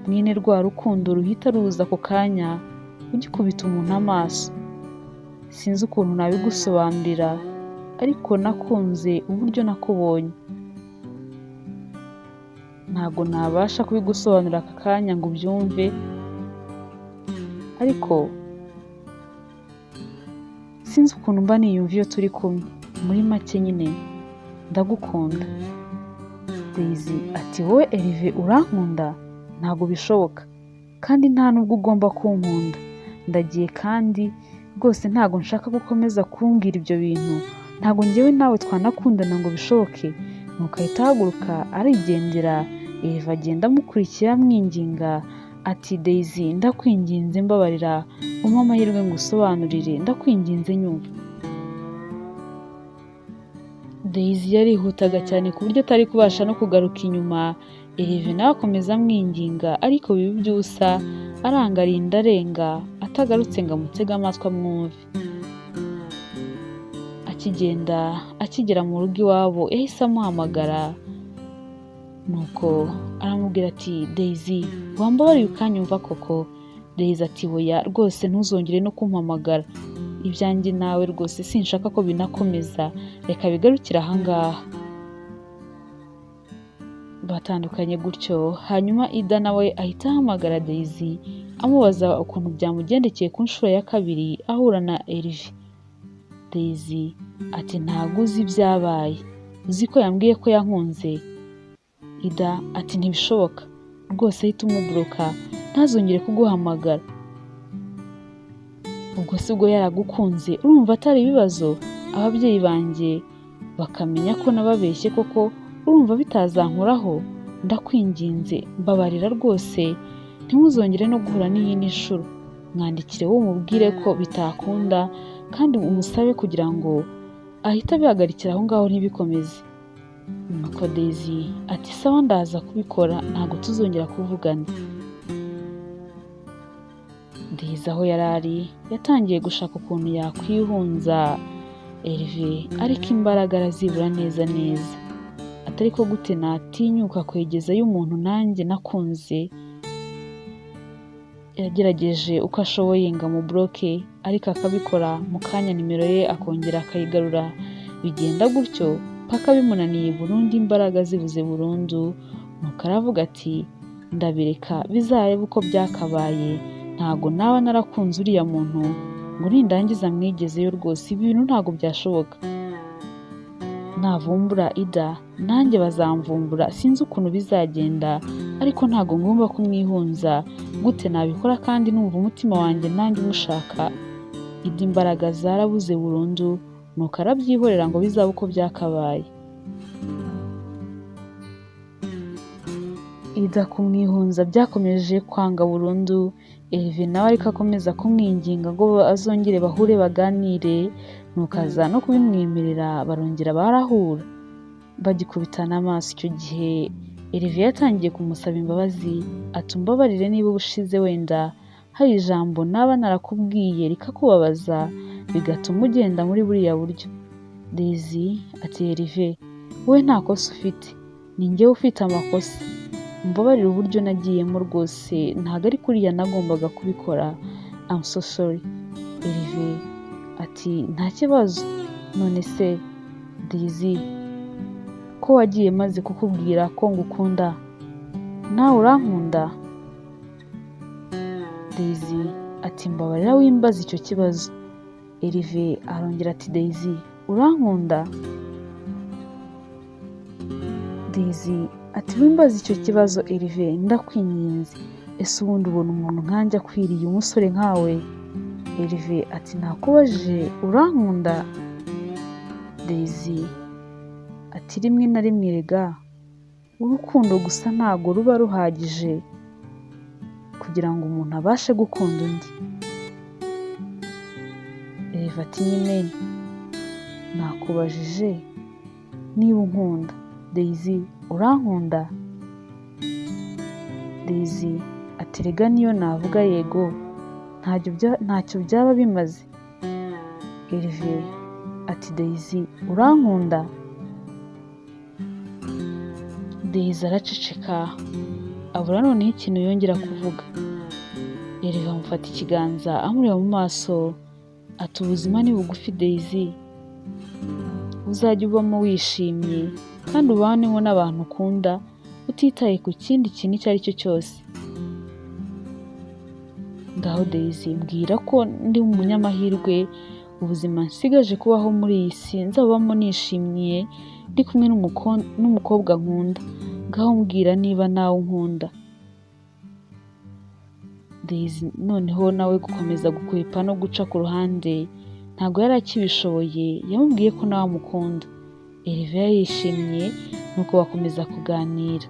Speaker 1: Mwene rwa rukundo ruhita ruza ako kanya ugikubita umuntu amaso. Sinzi ukuntu nabigusobanurira ariko nakunze uburyo nakubonye. Ntabwo nabasha kubigusobanurira aka kanya ngo ubyumve, ariko sinzi ukuntu mba niyumva iyo turi kumwe. Muri make nyine ndagukunda. Daisy ati wowe Herve urankunda? Ntabwo bishoboka kandi nta nubwo ugomba kunkunda. Ndagiye kandi rwose ntabwo nshaka gukomeza kumbwira ibyo bintu, ntabwo njyewe nawe twanakundana ngo bishoboke. Nuko ahita ahaguruka arigendera, Herve agenda amukurikira amwinginga ati Daisy ndakwinginze mbabarira umpe amahirwe ngusobanurire, ndakwinginze nyumva. Daisy yarihutaga cyane ku buryo atari kubasha no kugaruka inyuma, Herve nawe akomeza amwinginga ariko biba iby'ubusa, aranga arinda arenga atagarutse ngo amutege amatwi amwumve. Akigenda akigera mu rugo iwabo yahise amuhamagara, nuko aramubwira ati Daisy wambabariye ukanyumva koko? Daisy ati oya rwose ntuzongere no kumpamagara, ibyanjye nawe rwose sinshaka ko binakomeza, reka bigarukire ahangaha. Batandukanye gutyo, hanyuma Ida nawe ahita ahamagara Daisy amubaza ukuntu byamugendekeye ku nshuro ya kabiri ahura na Herve. Daisy ati ntabwo uzi ibyabaye, uzi ko yambwiye ko yankunze? Ida ati ntibishoboka rwose ahita umublocka ntazongere kuguhamagara. Ubwo si bwo yaragukunze urumva atari ibibazo? Ababyeyi banjye bakamenya ko nababeshye koko urumva bitazankoraho? Ndakwinginze mbabarira rwose ntimuzongere no guhura n'iyindi nshuro. Mwandikire wowe umubwire ko bitakunda kandi umusabe kugira ngo ahite abihagarikira aho ngaho ntibikomeze. Nuko Daisy ati sawa ndaza kubikora ntabwo tuzongera kuvugana. Daisy aho yari ari yatangiye gushaka ukuntu yakwihunza Herve ariko imbaraga arazibura neza neza. Atari ko gute natinyuka kwegezayo umuntu nanjye nakunze? Yagerageje uko ashoboye ngo amublocke ariko akabikora mu kanya nimero ye akongera akayigarura, bigenda gutyo paka bimunaniye burundu imbaraga zibuze burundu, nuko aravuga ati ndabireka bizarebe uko byakabaye, ntago naba narakunze uriya muntu ngo nindangiza mwigezeyo rwose ibi bintu ntabwo byashoboka. Navumbura Ida nanjye bazamvumbura sinzi ukuntu bizagenda ariko ntabwo ngomba kumwihunza, gute nabikora kandi numva umutima wanjye nanjye umushaka? Ida imbaraga zarabuze burundu nuko arabyihorera ngo bizabe uko byakabaye. Ida kumwihunza byakomeje kwanga burundu, Herve nawe ariko akomeza kumwinginga ngo azongere bahure baganire, nuko aza no kubimwemerera barongera barahura. Bagikubitana amaso icyo gihe Herve yatangiye kumusaba imbabazi ati umbabarire niba ubushize wenda hari ijambo naba narakubwiye rikakubabaza bigatuma ugenda muri buriya buryo. Daisy ati Herve wowe nta kosa ufite, ni njyewe ufite amakosa, umbabarire uburyo nagiyemo rwose ntabwo ari kuriya nagombaga kubikora, I'm so sorry. Herve ati nta kibazo, none se Daisy ko wagiye maze kukubwira ko ngukunda nawe urankunda? Daisy ati mbabarira wimbaza icyo kibazo. Herve arongera ati Daisy urankunda? Daisy ati wimbaza icyo kibazo Herve ndakwinginze, ese ubundi ubona umuntu nkanjye akwiriye umusore nkawe? Herve ati nakubajije urankunda? Daisy ati rimwe na rimwe rega urukundo gusa ntabwo ruba ruhagije kugira ngo umuntu abashe gukunda undi. Herve ati nyine nakubajije niba unkunda. Daisy urankunda? Daisy ati rega niyo navuga yego ntacyo byaba bimaze. Herve ati Daisy urankunda? Daisy araceceka abura noneho ikintu yongera kuvuga. Herve amufata ikiganza amureba mu maso ati ubuzima ni bugufi Daisy, uzajye ubamo wishimye kandi ubanemo n'abantu ukunda utitaye ku kindi kintu icyo ari cyo cyose. Ngaho Daisy mbwira ko ndi umunyamahirwe, ubuzima nsigaje kubaho muri iyi si nzabubamo nishimye ndi kumwe n'umukobwa nkunda. Ngaho mbwira niba nawe unkunda. Daisy noneho nawe gukomeza gukwepa no guca ku ruhande ntabwo yari akibishoboye, yamubwiye ko nawe amukunda. Herve yishimye nuko bakomeza kuganira.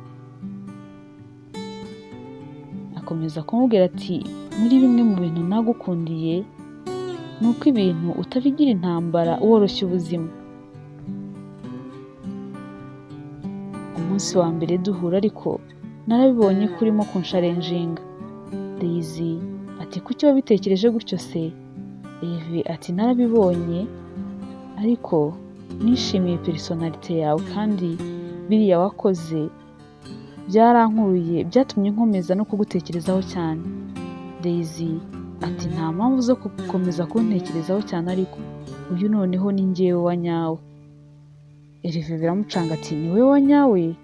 Speaker 1: Akomeza kumubwira ati muri bimwe mu bintu nagukundiye ni uko ibintu utabigira intambara, woroshya ubuzima. Umunsi wa mbere duhura ariko narabibonye ko urimo kunsharenjinga. Daisy ati kuki wabitekereje gutyo se? Herve ati narabibonye ariko nishimiye personality yawe kandi biriya wakoze byarankuruye, byatumye nkomeza no kugutekerezaho cyane. Daisy ati nta mpamvu zo gukomeza kuntekerezaho cyane ariko uyu noneho ni njyewe wa nyawe. Herve biramucanga ati ni wowe wa nyawe?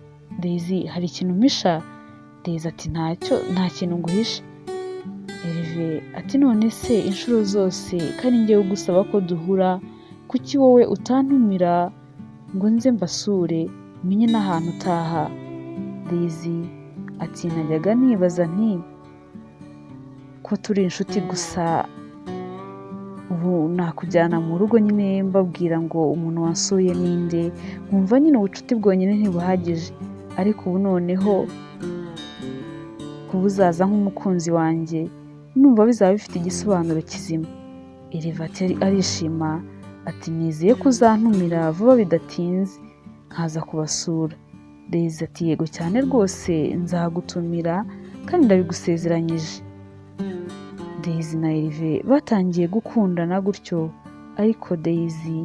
Speaker 1: Daisy hari ikintu umpisha? Daisy ati ntacyo, nta kintu nguhisha. Herve ati none se inshuro zose kandi njyewe ugusaba ko duhura, kuki wowe utantumira ngo nze mbasure menye n'ahantu utaha? Daisy ati najyaga nibaza nti ko turi inshuti gusa, ubu nakujyana mu rugo nyine mbabwira ngo umuntu wansuye ninde, nkumva nyine ubucuti bwonyine ntibuhagije, ariko ubu noneho kuba uzaza nk'umukunzi wanjye numva bizaba bifite igisobanuro kizima. Herve ati arishima ati nizeye ko uzantumira vuba bidatinze nkaza kubasura. Daisy ati yego cyane rwose nzagutumira kandi ndabigusezeranyije. Daisy na Herve batangiye gukundana gutyo, ariko Daisy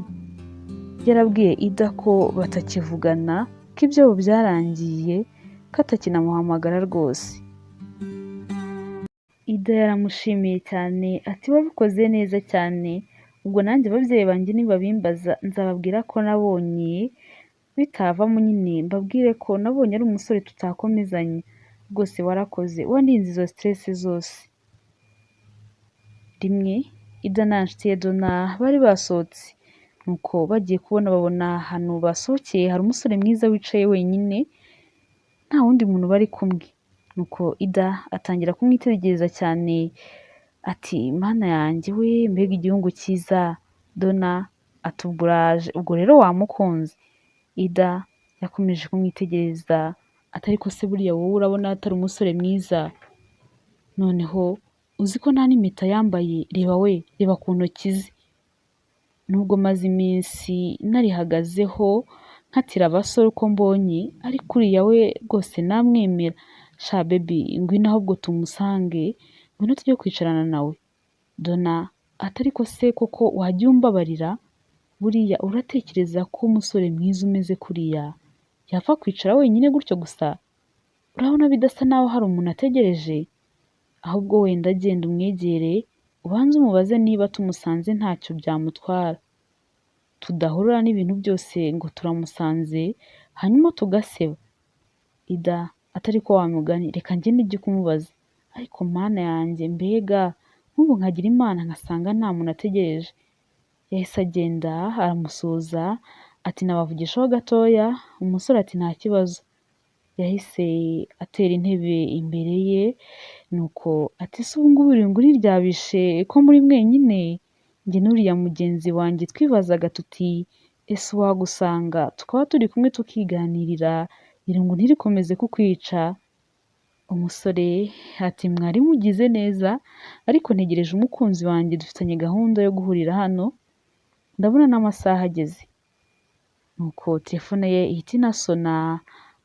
Speaker 1: yarabwiye Ida ko batakivugana, ko ibyabo byarangiye, ko atakinamuhamagara rwose. Ida yaramushimiye cyane ati wabikoze neza cyane, ubwo nanjye ababyeyi banjye nibabimbaza nzababwira ko nabonye bitavamo nyine mbabwire ko nabonye ari umusore tutakomezanya, rwose warakoze wandinze izo stress zose. Rimwe Ida na nshuti ye Donna bari basohotse, nuko bagiye kubona babona ahantu basohokeye hari umusore mwiza wicaye wenyine nta wundi muntu bari kumwe. Nuko Ida atangira kumwitegereza cyane ati mana yanjye we mbega igihungu cyiza. Donna ati ubwo uraje, ubwo rero wamukunze. Ida yakomeje kumwitegereza ati ariko se buriya wowe urabona atari umusore mwiza? Noneho uzi ko nta n'impeta yambaye, reba we, reba ku ntoki ze. Nubwo maze iminsi narihagazeho nkatira abasore uko mbonye, ariko uriya we rwose namwemera. Sha baby ngwino ahubwo tumusange, ngwino tujye kwicarana nawe. Donna ati ariko se koko wajya umbabarira? Buriya uratekereza ko umusore mwiza umeze kuriya yapfa kwicara wenyine gutyo gusa? Urabona bidasa naho hari umuntu ategereje? Ahubwo wenda genda umwegere ubanze umubaze niba tumusanze ntacyo byamutwara, tudahurura n'ibintu byose ngo turamusanze hanyuma tugaseba. Ida ati ariko wa mugani reka ngende njye kumubaza, ariko mana yanjye mbega nk'ubu nkagira Imana nkasanga nta muntu ategereje. Yahise agenda aramusuhuza ati nabavugishaho gatoya, umusore ati nta kibazo. Yahise atera intebe imbere ye, nuko ati ese ubu ngubu irungu ntiryabishe ko muri mwenyine? Njye n'uriya mugenzi wanjye twibazaga tuti ese uwagusanga tukaba turi kumwe tukiganirira, irungu ntirikomeze kukwica? Umusore ati mwari mugize neza, ariko ntegereje umukunzi wanjye dufitanye gahunda yo guhurira hano, ndabona n'amasaha ageze. Nuko telefone ye ihita inasona,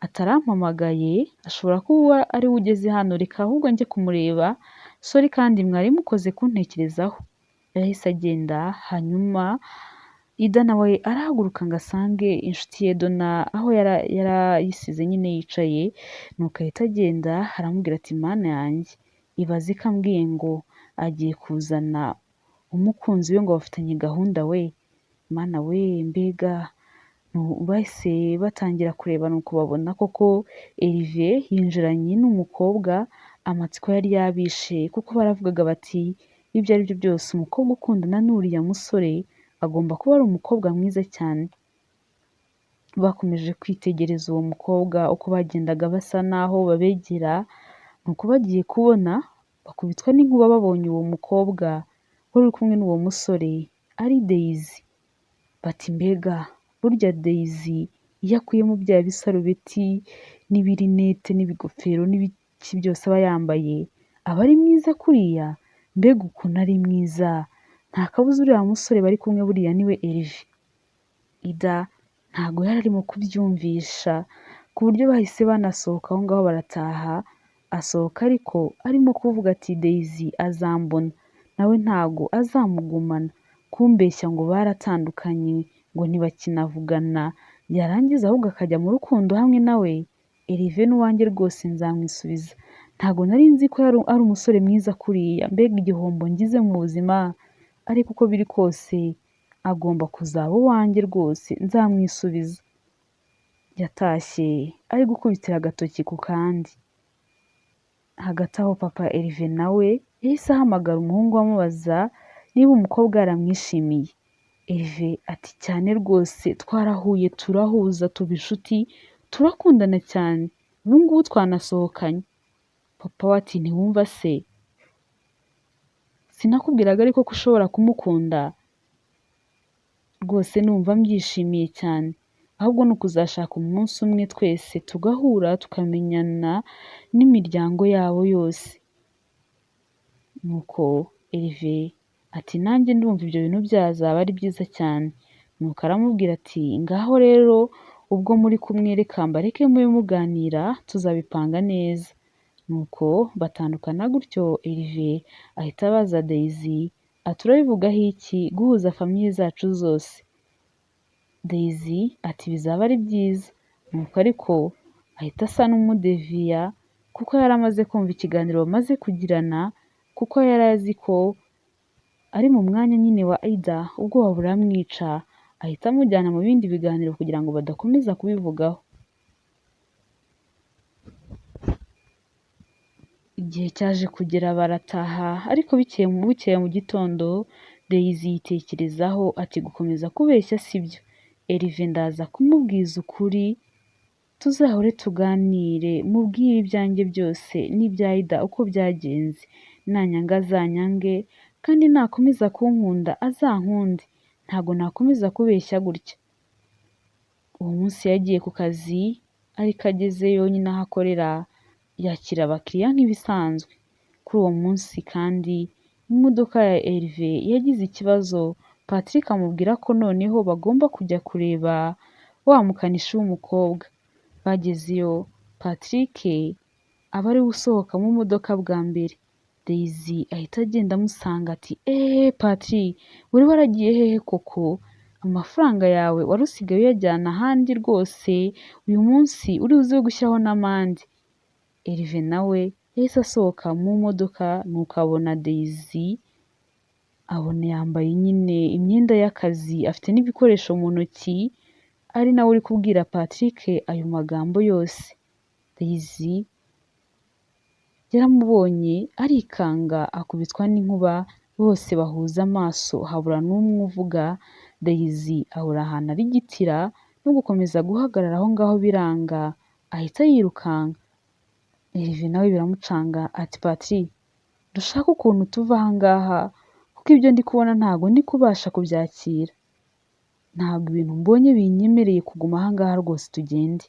Speaker 1: atarampamagaye, ashobora kuba ariwe ugeze hano, reka ahubwo njye kumureba, sorry kandi mwari mukoze kuntekerezaho. Yahise agenda, hanyuma Ida nawe arahaguruka ngo asange inshuti ye Dona aho yarayisize nyine yicaye, nuko ahita agenda aramubwira ati mana yanjye, ibaze ko ambwiye ngo agiye kuzana umukunzi we ngo bafitanye gahunda we, mana we mbega. Bahise batangira kureba nuko babona koko Erive yinjiranye n'umukobwa, amatsiko yari yabishe kuko baravugaga bati ibyo ari byo byose umukobwa ukundana n'uriya musore agomba kuba ari umukobwa mwiza cyane. Bakomeje kwitegereza uwo mukobwa uko bagendaga basa naho babegera, nuko bagiye kubona bakubitwa n'inkuba babonye uwo mukobwa wari uri kumwe n'uwo musore ari Daisy. Bati mbega burya Daisy iyo akuyemo bya bisarubeti n'ibirinete n'ibigofero n'ibiki byose aba yambaye, aba ari mwiza kuriya? Mbega ukuntu ari mwiza! Nta kabuza uriya musore bari kumwe buriya niwe Erive. Ida ntago yari arimo kubyumvisha, ku buryo bahise banasohoka aho ngaho barataha, asohoka ariko arimo kuvuga ati Daisy azambona, nawe ntago azamugumana, kumbeshya ngo baratandukanye, ngo ntibakinavugana, yarangiza ahubwo akajya mu rukundo hamwe nawe, Erive n'uwanjye rwose nzamwisubiza, ntago nari nzi ko ari umusore mwiza kuriya, mbega igihombo ngize mu buzima, ariko uko biri kose agomba kuzaba uwanjye rwose nzamwisubiza. Yatashye ari gukubitira agatoki ku kandi. Hagati aho papa Erive nawe yahise ahamagara umuhungu amubaza niba umukobwa yaramwishimiye. Erive ati cyane rwose twarahuye turahuza tuba inshuti turakundana cyane, ubu ngubu twanasohokanye. Papa we ati ntiwumva se? Sinakubwiraga ariko ko ushobora kumukunda? Rwose numva mbyishimiye cyane, ahubwo ni ukuzashaka umunsi umwe twese tugahura tukamenyana n'imiryango yabo yose. Nuko Erive ati nanjye ndumva ibyo bintu byazaba ari byiza cyane. Nuko aramubwira ati ngaho rero ubwo muri kumwe reka mbareke mube muganira tuzabipanga neza. Nuko batandukana gutyo, Erive ahita abaza Daisy ati urabivugaho iki guhuza famille zacu zose? Daisy ati bizaba ari byiza. Nuko ariko ahita asa n'umudeviya kuko yari amaze kumva ikiganiro bamaze kugirana, kuko yari azi ko ari mu mwanya nyine wa Ida, ubwoba buramwica, ahita amujyana mu bindi biganiro kugira ngo badakomeza kubivugaho. Igihe cyaje kugera barataha, ariko bukeye mu gitondo Daisy yitekerezaho ati gukomeza kubeshya sibyo, Erive ndaza kumubwiza ukuri, tuzahore tuganire, mubwire ibyanjye byose n'ibya Ida uko byagenze, nanyanga azanyange, kandi nakomeza kunkunda azankunde, ntago nakomeza kubeshya gutya. Uwo munsi yagiye ku kazi, ariko agezeyo nyine aho akorera yakira abakiriya nk'ibisanzwe. Kuri uwo munsi kandi imodoka ya Erive yagize ikibazo, Patrick amubwira ko noneho bagomba kujya kureba wa mukanishi w'umukobwa. Bagezeyo Patrick aba ariwe usohoka mu modoka bwa mbere. Daisy ahita agenda amusanga ati eee Patrick wari waragiye hehe koko? Amafaranga yawe wari usigaye uyajyana ahandi rwose, uyu munsi uri buze gushyiraho n'amande. Erive nawe yahise asohoka mu modoka nuko abona Daisy, abona yambaye nyine imyenda y'akazi, afite n'ibikoresho mu ntoki, ari nawe uri kubwira Patrick ayo magambo yose. Daisy yaramubonye arikanga akubitwa n'inkuba, bose bahuza amaso habura n'umwe uvuga, Daisy abura ahantu arigitira no gukomeza guhagarara aho ngaho biranga, ahita yirukanka. Herve nawe biramucanga ati Patri, dushake ukuntu tuva aha ngaha kuko ibyo ndi kubona ntabwo ndi kubasha kubyakira. Ntabwo ibintu mbonye binyemereye kuguma aha ngaha rwose, tugende.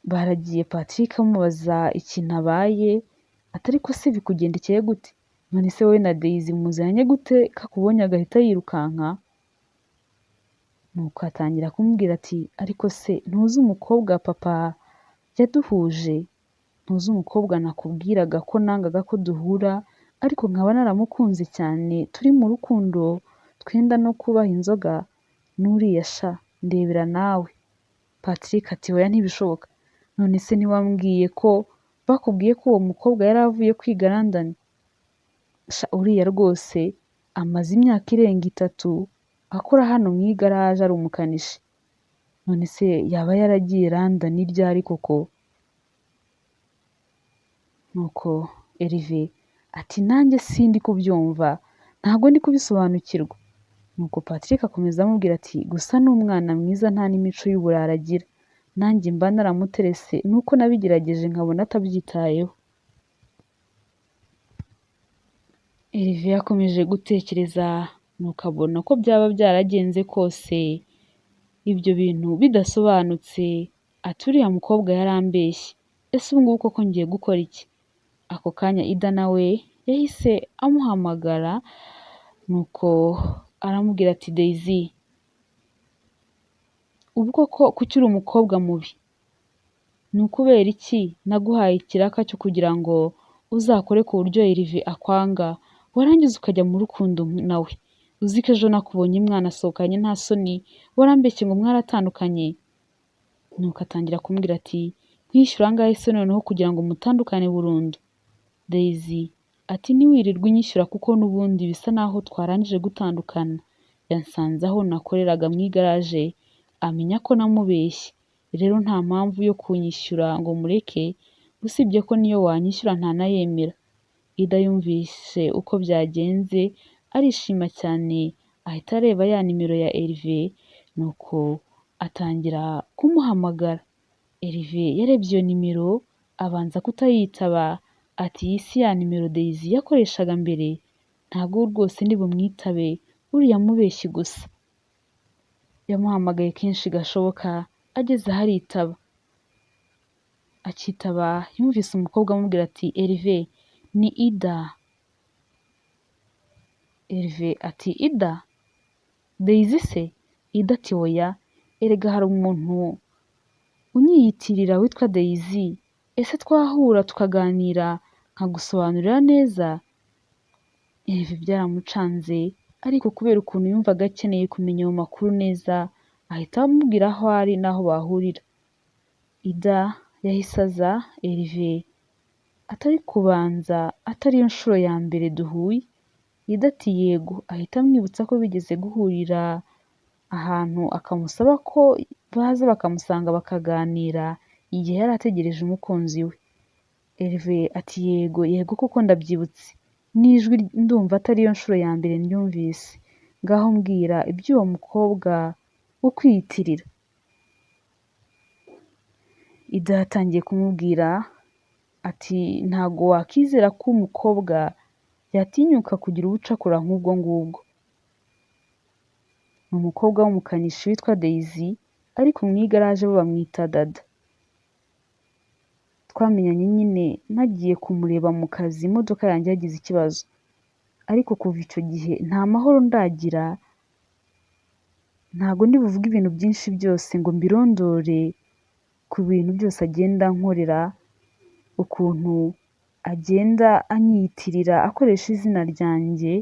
Speaker 1: Baragiye, Patrick amubaza ikintu abaye, ati ariko se bikugendekeye gute? None se wowe na Daisy muziranye gute ko akubonye agahita yirukanka? Nuko atangira kumubwira ati ariko se ntuzi umukobwa papa yaduhuje? Ntuzi umukobwa nakubwiraga ko nangaga ko duhura, ariko nkaba naramukunze cyane, turi mu rukundo twenda no kubaha inzoga? N'uriya sha, ndebera nawe. Patrick ati oya ntibishoboka. None se ntiwambwiye ko bakubwiye ko uwo mukobwa yari avuye kwiga London? Sha uriya rwose amaze imyaka irenga 3 akora hano mu igaraje ari umukanishi. None se yaba yaragiye London ryari koko? Nuko Herve ati nanjye sindi kubyumva, ntabwo ndi kubisobanukirwa. Nuko Patrick akomeza amubwira ati gusa ni umwana mwiza, nta n'imico y'uburara agira. Nanjye mba naramuterese, nuko nabigerageje nkabona atabyitayeho. Herve yakomeje gutekereza, nuko abona ko byaba byaragenze kose ibyo bintu bidasobanutse, ati uriya mukobwa yarambeshye, ese ubu ngubu koko ngiye gukora iki? Ako kanya Ida nawe yahise amuhamagara, nuko aramubwira ati Daisy, ubu koko kuki uri umukobwa mubi? Ni ukubera iki naguhaye ikiraka cyo kugira ngo uzakore ku buryo Herve akwanga, warangiza ukajya mu rukundo nawe? Uzi ko ejo nakubonye mwanasohokanye nta soni, warambeshye ngo mwaratandukanye? Nuko atangira kumubwira ati nkwishyura angahe se noneho kugira ngo mutandukane burundu? Daisy ati ntiwirirwe unyishyura kuko n'ubundi bisa naho twarangije gutandukana. Yansanze aho nakoreraga mu igaraje, amenya ko namubeshye. Rero nta mpamvu yo kunyishyura ngo mureke, usibye ko niyo wanyishyura ntanayemera. Ida yumvise uko byagenze arishima cyane, ahita areba ya nimero ya Herve, nuko atangira kumuhamagara. Herve yarebye iyo nimero abanza kutayitaba, ati iyi si ya nimero Daisy yakoreshaga mbere, ntabwo rwose ndi bumwitabe, uriya mubeshyi gusa. Yamuhamagaye kenshi gashoboka, ageze aho aritaba. Akitaba yumvise umukobwa amubwira ati Herve ni Ida. Herve ati Ida? Daisy se? Ida ati oya, erega hari umuntu unyiyitirira witwa Daisy, ese twahura tukaganira nkagusobanurira neza? Herve byaramucanze, ariko kubera ukuntu yumvaga akeneye kumenya ayo makuru neza, ahita amubwira aho ari n'aho bahurira. Ida yahise aza, Herve atari kubanza atariyo nshuro ya mbere duhuye. Ida ati yego, ahita amwibutsa ko bigeze guhurira ahantu akamusaba ko baza bakamusanga bakaganira igihe yari ategereje umukunzi we. Herve ati yego yego koko ndabyibutse, n'ijwi ndumva atariyo nshuro ya mbere ndyumvise, ngaho mbwira iby'uwo mukobwa wo kwiyitirira. Ida yatangiye kumubwira ati ntago wakizera ko umukobwa yatinyuka kugira ubucakura nk'ubwo ngubwo. Ni umukobwa w'umukanishi witwa Daisy, ariko mu igaraje bo bamwita Dada. Twamenyanye nyine nagiye kumureba mu kazi imodoka yanjye yagize ikibazo, ariko kuva icyo gihe nta mahoro ndagira. Ntago ndi buvuge ibintu byinshi byose ngo mbirondore ku bintu byose agenda ankorera, ukuntu agenda anyiyitirira akoresha izina ryanjye,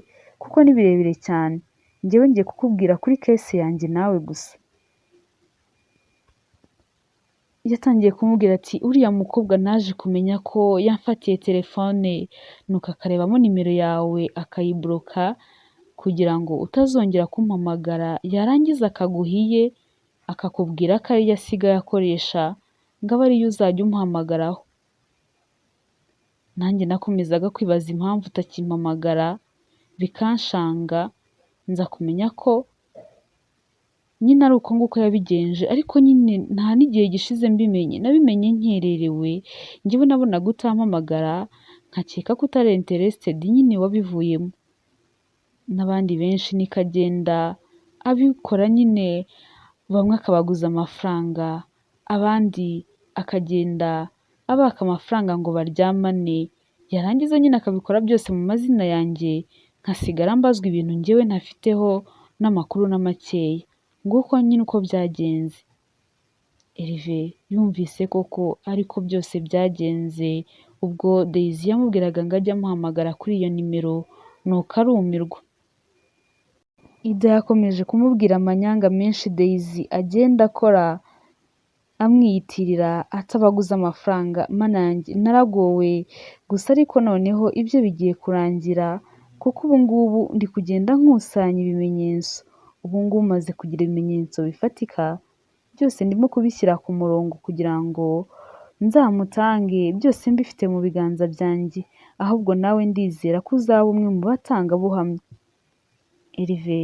Speaker 1: kuko ni birebire cyane. Njyewe ngiye kukubwira kuri case yanjye nawe gusa. Yatangiye kumubwira ati uriya mukobwa naje kumenya ko yamfatiye telefone, nuko akarebamo nimero yawe akayibloka kugira ngo utazongera kumpamagara, yarangiza akaguha iye akakubwira ko ariyo asigaye akoresha, ngo abe ariyo uzajya umuhamagaraho. Nanjye nakomezaga kwibaza impamvu utakimpamagara, bikanshanga, nza kumenya ko Nyine ari uko nguko yabigenje, ariko nyine nta n'igihe gishize mbimenye, nabimenye nkererewe, njyewe nabonaga utampamagara nkakeka ko utari interested, nyine wabivuyemo. N'abandi benshi niko agenda abikora nyine, bamwe akabaguza amafaranga, abandi akagenda abaka amafaranga ngo baryamane, yarangiza nyine akabikora byose mu mazina yanjye, nkasigara mbazwa ibintu njyewe ntafiteho n'amakuru na makeya. Nguko nyine uko byagenze. Herve yumvise koko ariko byose byagenze, ubwo Daisy yamubwiraga ngo ajye amuhamagara kuri iyo nimero, nuko arumirwa. Ida yakomeje kumubwira amanyanga menshi Daisy agenda akora amwiyitirira atabaguza amafaranga. Mana yanjye naragowe, gusa ariko noneho ibyo bigiye kurangira kuko ubu ngubu ndi kugenda nkusanya ibimenyetso. Ubu ngubu maze kugira ibimenyetso bifatika, byose ndimo kubishyira ku murongo kugira ngo nzamutange byose mbifite mu biganza byanjye, ahubwo nawe ndizera ko uzaba umwe mu batangabuhamya. Herve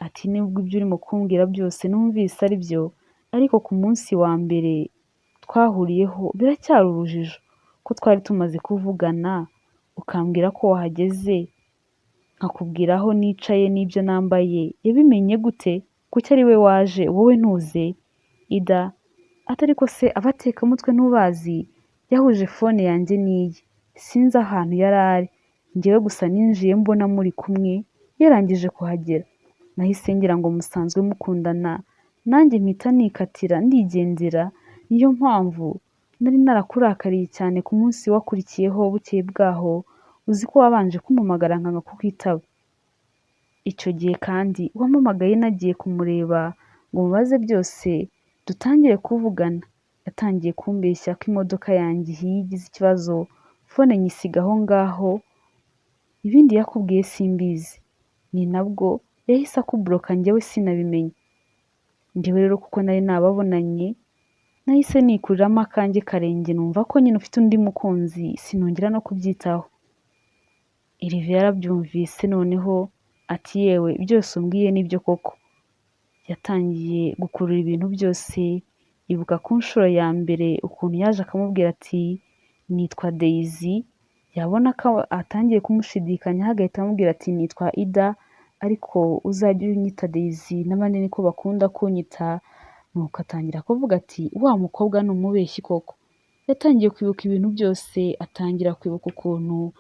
Speaker 1: ati nubwo ibyo urimo kumbwira byose numvise ari byo, ariko ku munsi wa mbere twahuriyeho biracyari urujijo, ko twari tumaze kuvugana ukambwira ko wahageze, nkakubwira aho nicaye n'ibyo nambaye, yabimenye gute? Kuki ari we waje wowe ntuze? Ida ati ariko se abatekamutwe ntubazi? Yahuje phone yanjye n'iye, sinzi ahantu yari ari, njyewe gusa ninjiye mbona muri kumwe yarangije kuhagera, nahise ngira ngo musanzwe mukundana, nanjye mpita nikatira ndigendera, niyo mpamvu nari narakurakariye cyane ku munsi wakurikiyeho bukeye bwaho, uzi ko wabanje kumpamagara nkanga kukwitaba. Icyo gihe kandi wampamagaye nagiye kumureba ngo mubaze byose dutangire kuvugana, yatangiye kumbeshya ko imodoka yanjye ihiye igize ikibazo, phone nyisiga aho ngaho, ibindi yakubwiye simbizi. Ni nabwo yahise akublocka njyewe sinabimenye. Njyewe rero kuko nari nababonanye, nahise nikuriramo akanjye karenge numva ko nyine ufite undi mukunzi, sinongera no kubyitaho. Herve yarabyumvise noneho ati yewe byose umbwiye nibyo koko. Yatangiye gukurura ibintu byose, yibuka ku nshuro ya mbere ukuntu yaje akamubwira ati nitwa Daisy, yabona ko atangiye kumushidikanyaho agahita amubwira ati nitwa Ida, ariko uzajye unyita Daisy n'abandi niko bakunda kunyita, nuko atangira kuvuga ati wa mukobwa ni umubeshyi koko. Yatangiye kwibuka ibintu byose, atangira kwibuka ukuntu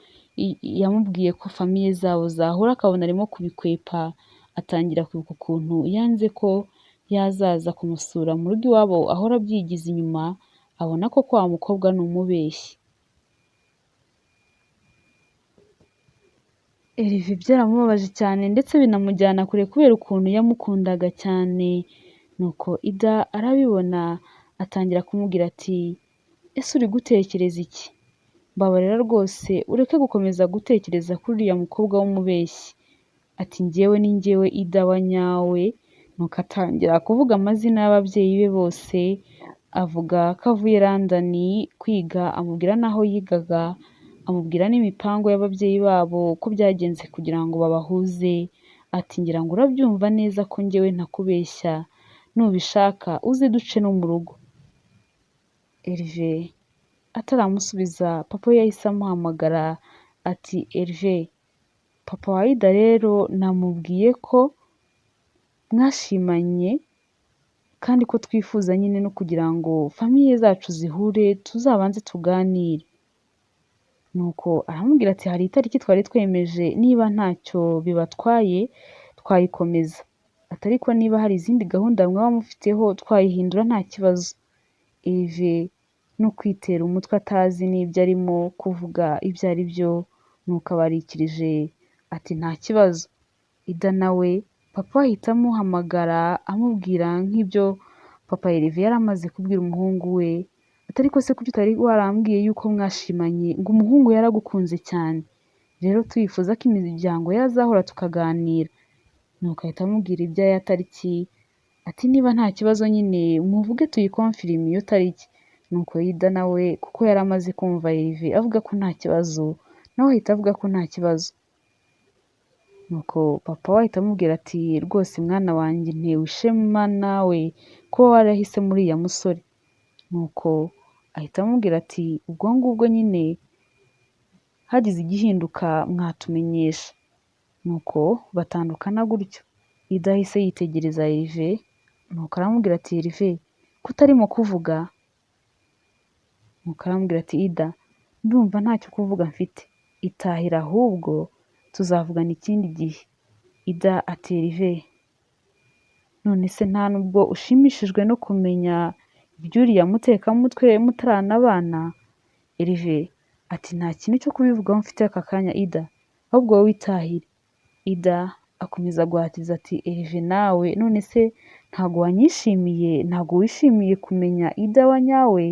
Speaker 1: yamubwiye ko famille zabo zahura akabona arimo kubikwepa, atangira kwibuka ukuntu yanze ko yazaza kumusura mu rugo iwabo ahora abyigiza inyuma, abona koko wa mukobwa ni umubeshyi. Herve byaramubabaje cyane ndetse binamujyana kure kubera ukuntu yamukundaga cyane, nuko Ida arabibona atangira kumubwira ati ese uri gutekereza iki? Mbabarira rwose ureke gukomeza gutekereza kuri uriya mukobwa w'umubeshyi. Ati njyewe ni njyewe Ida wa nyawe, nuko atangira kuvuga amazina y'ababyeyi be bose, avuga ko avuye London kwiga, amubwira n'aho yigaga, amubwira n'imipango y'ababyeyi babo uko byagenze kugira ngo babahuze, ati ngira ngo urabyumva neza ko njyewe ntakubeshya, nubishaka uze duce no mu rugo. Herve ataramusubiza papa we yahise amuhamagara ati Herve, papa wa Ida rero namubwiye ko mwashimanye kandi ko twifuza nyine no kugira ngo famille zacu zihure tuzabanze tuganire. Nuko aramubwira ati hari itariki twari twemeje niba ntacyo bibatwaye twayikomeza, ati ariko niba hari izindi gahunda mwaba mufiteho twayihindura nta kibazo. Herve no kwitera umutwe atazi n'ibyo arimo kuvuga ibyo ari byo, nuko abarikirije ati nta kibazo. Ida nawe papa we ahita amuhamagara amubwira nk'ibyo papa Herve yari amaze kubwira umuhungu we, ati ariko se kuki utari warambwiye yuko mwashimanye ngo umuhungu yaragukunze cyane, rero turifuza ko imiryango yazahura tukaganira. Nuko ahita amubwira iby'aya tariki, ati niba nta kibazo nyine muvuge tuyiconfirme iyo tariki. Nuko Ida nawe kuko yari amaze kumva Herve avuga ko nta kibazo, nawe ahita avuga ko nta kibazo. Nuko papa we ahita amubwira ati rwose mwana wanjye ntewe ishema nawe kuba warahisemo uriya musore. Nuko ahita amubwira ati ubwo ngubwo nyine hagize igihinduka mwatumenyesha. Nuko batandukana gutyo. Ida ahise yitegereza Herve, nuko aramubwira ati Herve ko utarimo kuvuga? Nuko aramubwira ati Ida ndumva ntacyo kuvuga mfite, itahira ahubwo tuzavugana ikindi gihe. Ida ati Herve none se nta nubwo ushimishijwe no kumenya iby'uriya mutekamutwe mutaranabana? Herve ati nta kintu cyo kubivugaho mfite aka kanya Ida, ahubwo wowe itahire. Ida akomeza guhatiriza ati Herve nawe none se ntago wanyishimiye, ntago wishimiye kumenya Ida wa nyawe?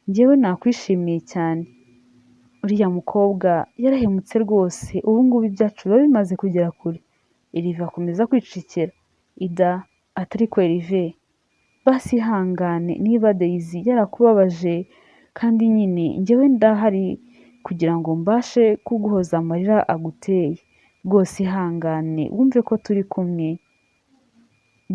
Speaker 1: Njyewe nakwishimiye cyane. Uriya mukobwa yarahemutse rwose, ubu ngubu ibyacu biba bimaze kugera kure. Herve akomeza kwicecekera. Ida ati ariko Herve basi ihangane niba Daisy yarakubabaje kandi nyine njyewe ndahari kugira ngo mbashe kuguhoza amarira aguteye. Rwose ihangane wumve ko turi kumwe.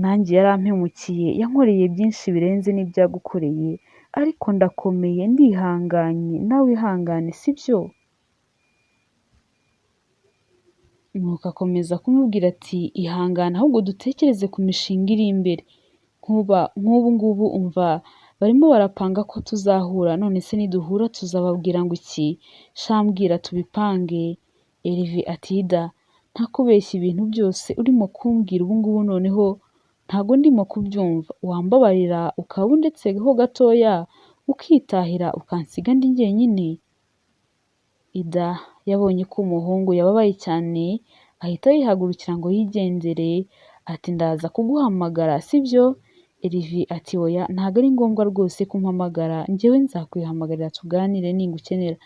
Speaker 1: Nanjye yarampemukiye, yankoreye byinshi birenze n'ibyo yagukoreye, ariko ndakomeye ndihanganye, nawe ihangane sibyo? Nuko akomeza kumubwira ati ihangane ahubwo dutekereze ku mishinga iri imbere. Nk'ubu ngubu umva barimo barapanga ko tuzahura, none se niduhura tuzababwira ngo iki? Sha mbwira tubipange. Herve ati Ida ntakubeshya ibintu byose urimo kumbwira ubu ngubu noneho ntago ndimo kubyumva, wambabarira ukaba undetse ho gatoya ukitahira ukansiga ndi jyenyine? Ida yabonye ko umuhungu yababaye cyane ahita yihagurukira ngo yigendere, ati ndaza kuguhamagara sibyo? Herve ati oya ntago ari ngombwa rwose ko umpamagara, njyewe nzakwihamagarira tuganire ningukenera.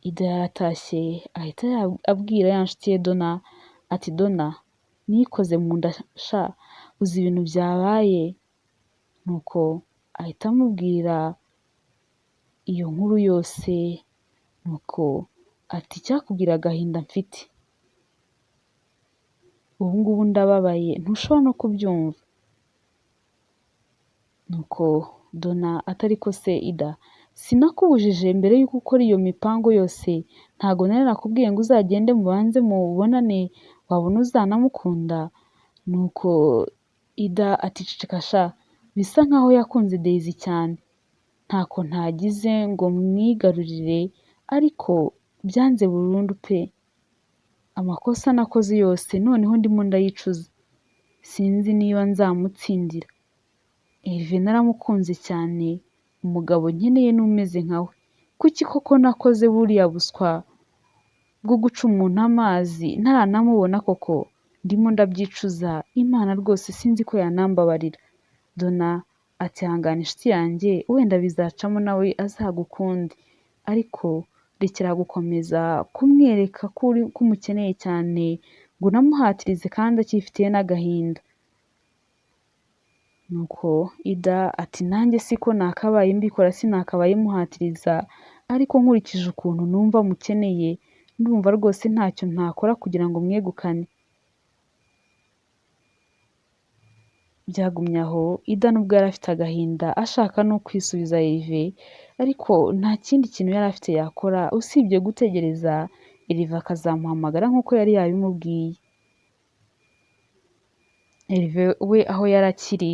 Speaker 1: Ida yaratashye ahita abwira ya nshuti ye Dona ati Dona nikoze mu nda sha uzi ibintu byabaye? Nuko ahita amubwira iyo nkuru yose, nuko ati icyakubwira agahinda mfite, ubu ngubu ndababaye ntushobora no kubyumva. Nuko Dona ati ariko se Ida sinakubujije mbere y'uko ukora iyo mipango yose, ntago nari nakubwiye ngo uzagende mubanze mubonane wabona uzanamukunda? Nuko Ida ati ceceka sha bisa nkaho yakunze Daisy cyane, ntako ntagize ngo mwigarurire ariko byanze burundu pe, amakosa nakoze yose noneho ndimo ndayicuza, sinzi niba nzamutsindira. Herve naramukunze cyane, umugabo nkeneye ni umeze nkawe, kuki koko nakoze buriya buswa bwo guca umuntu amazi ntaranamubona koko? Ndimo ndabyicuza, Imana rwose sinzi ko yanambabarira. Dona ati ihangane inshuti yanjye wenda bizacamo nawe azagukunde, ariko rekera gukomeza kumwereka ko umukeneye cyane ngo unamuhatirize kandi akifitiye n'agahinda. Nuko Ida ati nanjye siko nakabaye mbikora sinakabaye muhatiriza, ariko nkurikije ukuntu numva mukeneye ndumva rwose ntacyo ntakora kugira ngo mwegukane. Byagumye aho Ida nubwo yari afite agahinda ashaka no kwisubiza Herve, ariko nta kindi kintu yari afite yakora usibye gutegereza Herve akazamuhamagara nk'uko yari yabimubwiye. Herve we aho yari akiri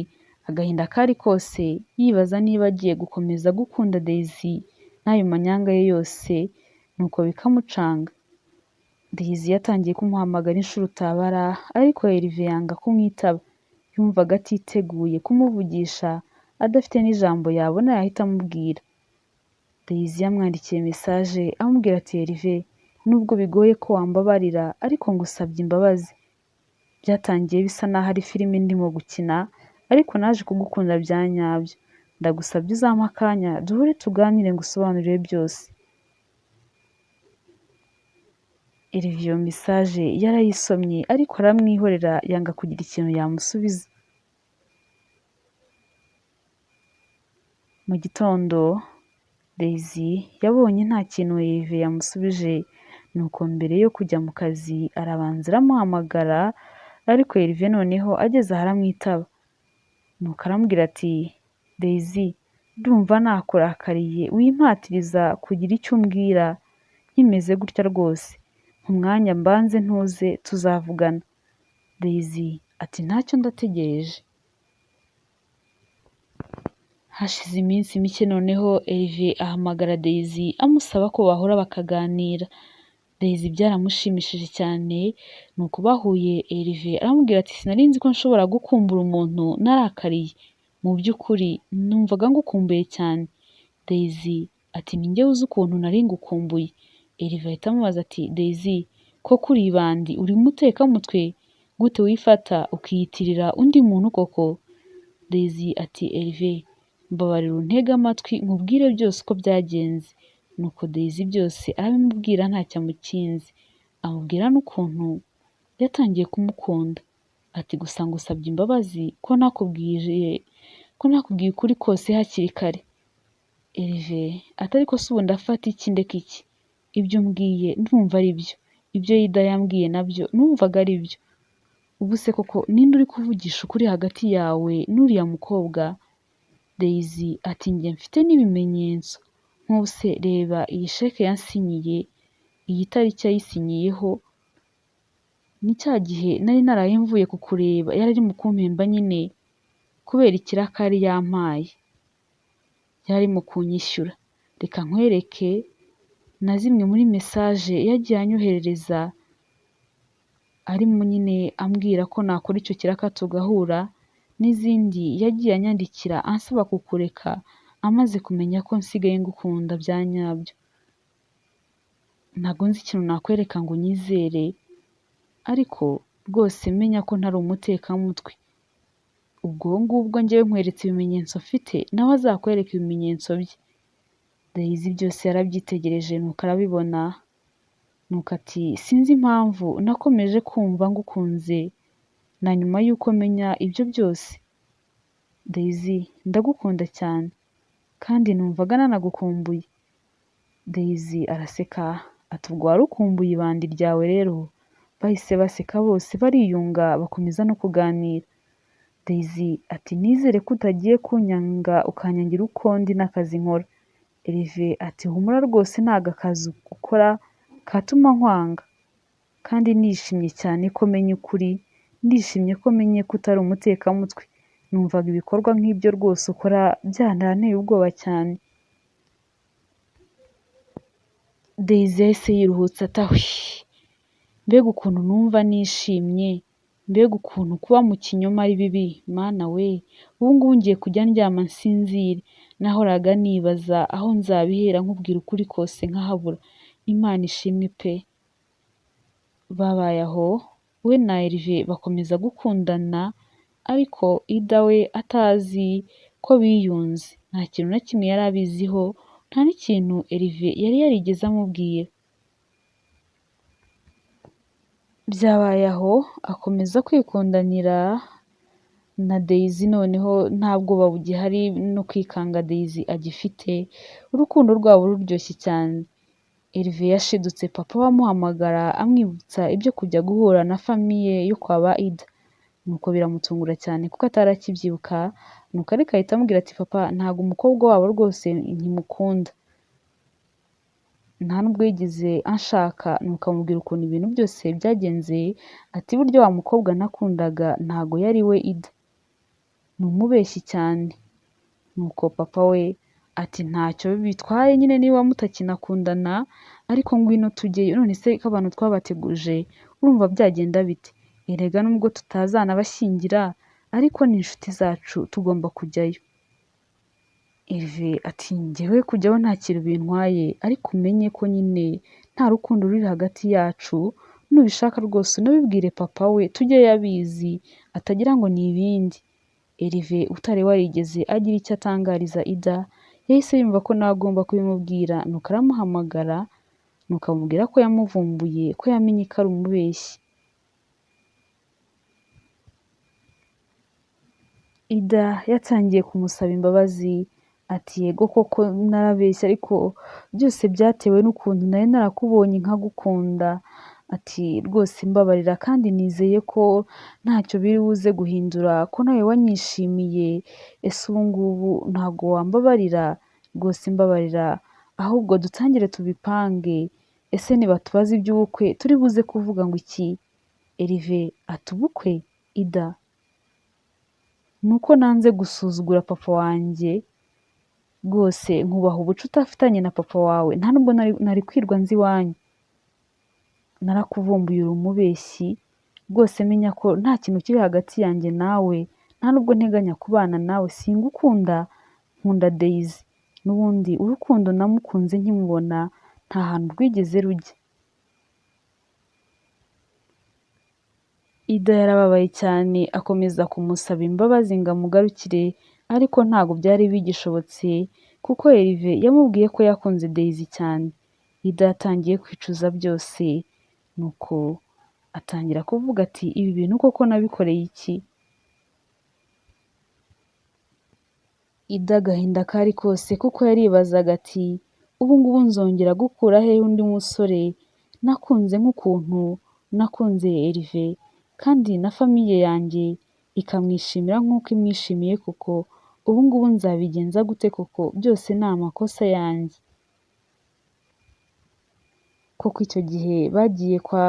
Speaker 1: agahinda kari kose yibaza niba agiye gukomeza gukunda Daisy n'ayo manyanga ye yose, nuko bikamucanga. Daisy yatangiye kumuhamagara inshuro utabara, ariko Herve yanga kumwitaba, yumvaga atiteguye kumuvugisha adafite n'ijambo yabona yahita amubwira. Daisy yamwandikiye message amubwira ati Herve nubwo bigoye ko wambabarira ariko ngusabye imbabazi. Byatangiye bisa naho ari filime ndimo gukina ariko naje kugukunda bya nyabyo, ndagusabye uzampe akanya duhure tuganire ngusobanurire byose. Herve iyo message yarayisomye ariko aramwihorera yanga kugira ikintu yamusubiza. Mu gitondo Daisy yabonye nta kintu Herve yamusubije, Nuko mbere yo kujya mu kazi arabanza aramuhamagara, ariko Herve noneho ageze aho aramwitaba. Nuko aramubwira ati Daisy, ndumva nakurakariye, wimpatiriza kugira icyo umbwira nkimeze gutya rwose, umwanya mbanze ntuze tuzavugana. Daisy ati ntacyo ndategereje. Hashize iminsi mike noneho Herve ahamagara Daisy amusaba ko bahura bakaganira. Daisy byaramushimishije cyane, nuko bahuye Herve aramubwira ati sinari nzi ko nshobora gukumbura umuntu narakariye, mu by'ukuri numvaga ngukumbuye cyane. Daisy ati ni njye uzi ukuntu nari ngukumbuye. Herve ahita amubaza ati Daisy, koko uri ibandi, uri umutekamutwe, gute wifata ukiyitirira undi muntu koko? Daisy ati Herve, mbabarira untege amatwi nkubwire byose uko byagenze. Nuko Daisy byose arabimubwira ntacyo amukinze, amubwira n'ukuntu yatangiye kumukunda. Ati gusa ngusabye imbabazi ko nakubwiye ukuri kose hakiri kare. Herve ati ariko se ubu ndafata iki ndeka iki? Ibyo umbwiye ndumva ari byo, ibyo Ida yambwiye nabyo numvaga ari byo. Ubu se koko ninde uri kuvugisha ukuri hagati yawe n'uriya mukobwa? Daisy ati njye mfite n'ibimenyetso, nk'ubu se reba iyi sheke yansinyiye, iyi tariki yayisinyiyeho, ni cya gihe nari naraye mvuye kukureba, yari ari mu kumpemba nyine kubera ikiraka yari yampaye, yari arimo kunyishyura. Reka nkwereke na zimwe muri message yagiye anyoherereza arimo nyine ambwira ko nakora icyo kiraka tugahura, n'izindi yagiye anyandikira ansaba kukureka amaze kumenya ko nsigaye ngukunda bya nyabyo. Ntabwo nzi ikintu nakwereka ngo unyizere, ariko rwose menya ko ntari umutekamutwe. Ubwo ngubwo njyewe nkweretse ibimenyetso mfite, nawe azakwereka ibimenyetso bye. Daisy byose yarabyitegereje nuko arabibona, nuko ati sinzi impamvu nakomeje kumva ngukunze na nyuma y'uko menya ibyo byose. Daisy ndagukunda cyane kandi numvaga nanagukumbuye. Daisy araseka ati ubwo wari ukumbuye ibandi ryawe rero. Bahise baseka bose bariyunga bakomeza no kuganira. Daisy ati nizere ko utagiye kunyanga ukanyangira uko ndi n'akazi nkora. Herve ati humura rwose ntago akazi ukora katuma nkwanga, kandi nishimye cyane ko menye ukuri, ndishimye ko menye ko utari umutekamutwe, numvaga ibikorwa nk'ibyo rwose ukora byananteye ubwoba cyane. Daisy yahise yiruhutsa ati ahwi, mbega ukuntu numva nishimye, mbega ukuntu kuba mu kinyoma ari bibi, mana we, ubu ngubu ngiye kujya ndyama nsinzire, nahoraga nibaza aho nzabihera nkubwira ukuri kose nkahabura, Imana ishimwe pe. Babaye aho, we na Herve bakomeza gukundana, ariko Ida we atazi ko biyunze, nta kintu na kimwe yari abiziho, nta n'ikintu Herve yari yarigeze amubwira. Byabaye aho akomeza kwikundanira na Daisy, noneho nta bwoba bugihari no kwikanga Daisy agifite, urukundo rwabo ruryoshye cyane. Herve yashidutse papa we amuhamagara amwibutsa ibyo kujya guhura na famiye yo kwa ba Ida. Nuko biramutungura cyane kuko atari akibyibuka, nuko ariko ahita amubwira ati papa ntabwo umukobwa wabo rwose nkimukunda, nta nubwo yigeze anshaka. Nuko amubwira ukuntu ibintu byose byagenze, ati burya wa mukobwa nakundaga ntago yari we Ida, ni umubeshyi cyane. Nuko papa we ati ntacyo bitwaye nyine niba mutakinakundana, ariko ngwino tujyeyo, none se ko abantu twabateguje urumva byagenda bite? Erega nubwo tutazanabashyingira ariko ni inshuti zacu tugomba kujyayo. Herve ati njyewe kujyaho nta kintu bintwaye, ariko umenye ko nyine nta rukundo ruri hagati yacu, nubishaka rwose unabibwire papa we tujyeyo abizi, atagira ngo ni ibindi. Herve utari warigeze agira icyo atangariza Ida, yahise yumva ko nawe agomba kubimubwira, nuko aramuhamagara, nuko amubwira ko yamuvumbuye, ko yamenye ko ari umubeshyi. Ida yatangiye kumusaba imbabazi, Ati yego koko narabeshye ariko byose byatewe n'ukuntu nari narakubonye nkagukunda. Ati rwose mbabarira kandi nizeye ko ntacyo biri buze guhindura ko nawe wanyishimiye, ese ubu ngubu ntabwo wambabarira? Rwose mbabarira ahubwo dutangire tubipange, ese nibatubaza iby'ubukwe turi buze kuvuga ngo iki? Erive ati ubukwe? Ida ni uko nanze gusuzugura papa wanjye, rwose nkubaha ubucuti afitanye na papa wawe, nta nubwo nari kwirwa nzi iwanyu, narakuvumbuye uri umubeshyi, rwose menya ko nta kintu kiri hagati yanjye nawe, nta nubwo nteganya kubana nawe, singukunda, nkunda Daisy, n'ubundi urukundo namukunze nkimubona nta hantu rwigeze rujya. Ida yarababaye cyane akomeza kumusaba imbabazi ngo amugarukire, ariko ntabwo byari bigishobotse kuko Erive yamubwiye ko yakunze Daisy cyane. Ida yatangiye kwicuza byose, nuko atangira kuvuga ati ibi bintu koko nabikoreye iki? Ida agahinda kari kose kuko yaribazaga ati ubu ngubu nzongera gukura hehe undi musore nakunze nk'ukuntu nakunze Erive, kandi na famiye yanjye ikamwishimira nk'uko imwishimiye koko, ubu ngubu nzabigenza gute koko, byose ni amakosa yanjye. Koko icyo gihe bagiye kwa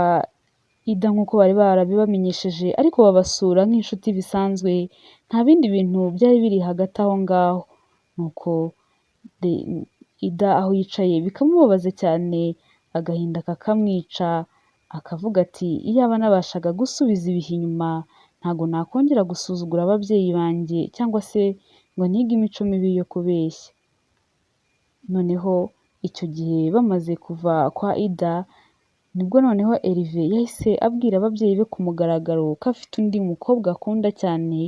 Speaker 1: Ida nk'uko bari barabibamenyesheje, ariko babasura nk'inshuti bisanzwe, nta bindi bintu byari biri hagati aho ngaho. Nuko Ida aho yicaye bikamubabaza cyane, agahinda kakamwica, akavuga ati iyaba nabashaga gusubiza ibihe inyuma, ntabwo nakongera gusuzugura ababyeyi banjye cyangwa se ngo nige imico mibi yo kubeshya. Noneho icyo gihe bamaze kuva kwa Ida, nibwo noneho Erive yahise abwira ababyeyi be ku mugaragaro ko afite undi mukobwa akunda cyane,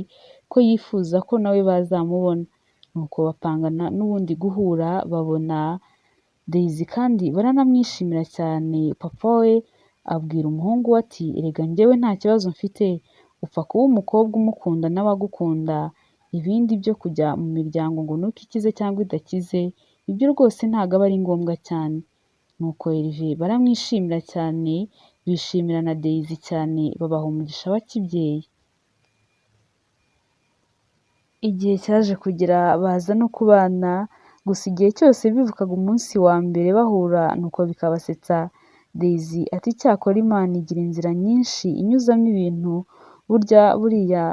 Speaker 1: ko yifuza ko nawe bazamubona. Nuko bapangana n'ubundi guhura, babona Daisy kandi baranamwishimira cyane. Papa we abwira umuhungu we ati erega njyewe nta kibazo mfite, upfa kuba umukobwa umukunda nawe agukunda, ibindi byo kujya mu miryango ngo nuko ikize cyangwa idakize, ibyo rwose ntabwo aba ari ngombwa cyane. Nuko Erive baramwishimira cyane, bishimira na Daisy cyane, babaha umugisha wa kibyeyi. Igihe cyaje kugera baza no kubana, gusa igihe cyose bibukaga umunsi wa mbere bahura nuko bikabasetsa. Daisy ati cyakora Imana igira inzira nyinshi inyuzamo ibintu, burya buriya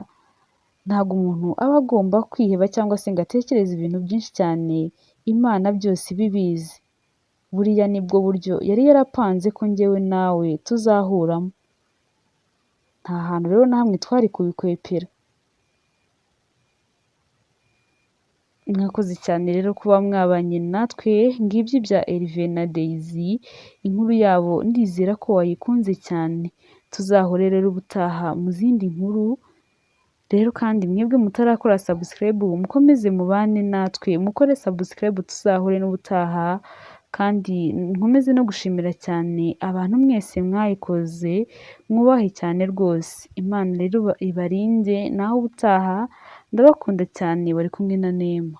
Speaker 1: ntabwo umuntu aba agomba kwiheba cyangwa se ngo atekereze ibintu byinshi cyane, Imana byose iba ibizi. Buriya nibwo buryo yari yarapanze ko njyewe nawe tuzahuramo. Nta hantu rero na hamwe twari kubikwepera. Mwakoze cyane rero kuba mwabanye natwe, ngibyo ibya Erive na Daisy, inkuru yabo ndizera ko wayikunze cyane. Tuzahure rero ubutaha mu zindi nkuru, rero kandi mwebwe mutarakora subscribe mukomeze mubane natwe, mukore subscribe tuzahure n'ubutaha, kandi nkomeze no gushimira cyane abantu mwese mwayikoze, mwubahe cyane rwose. Imana rero ibarinde, naho ubutaha ndabakunda cyane, bari kumwe na Neema.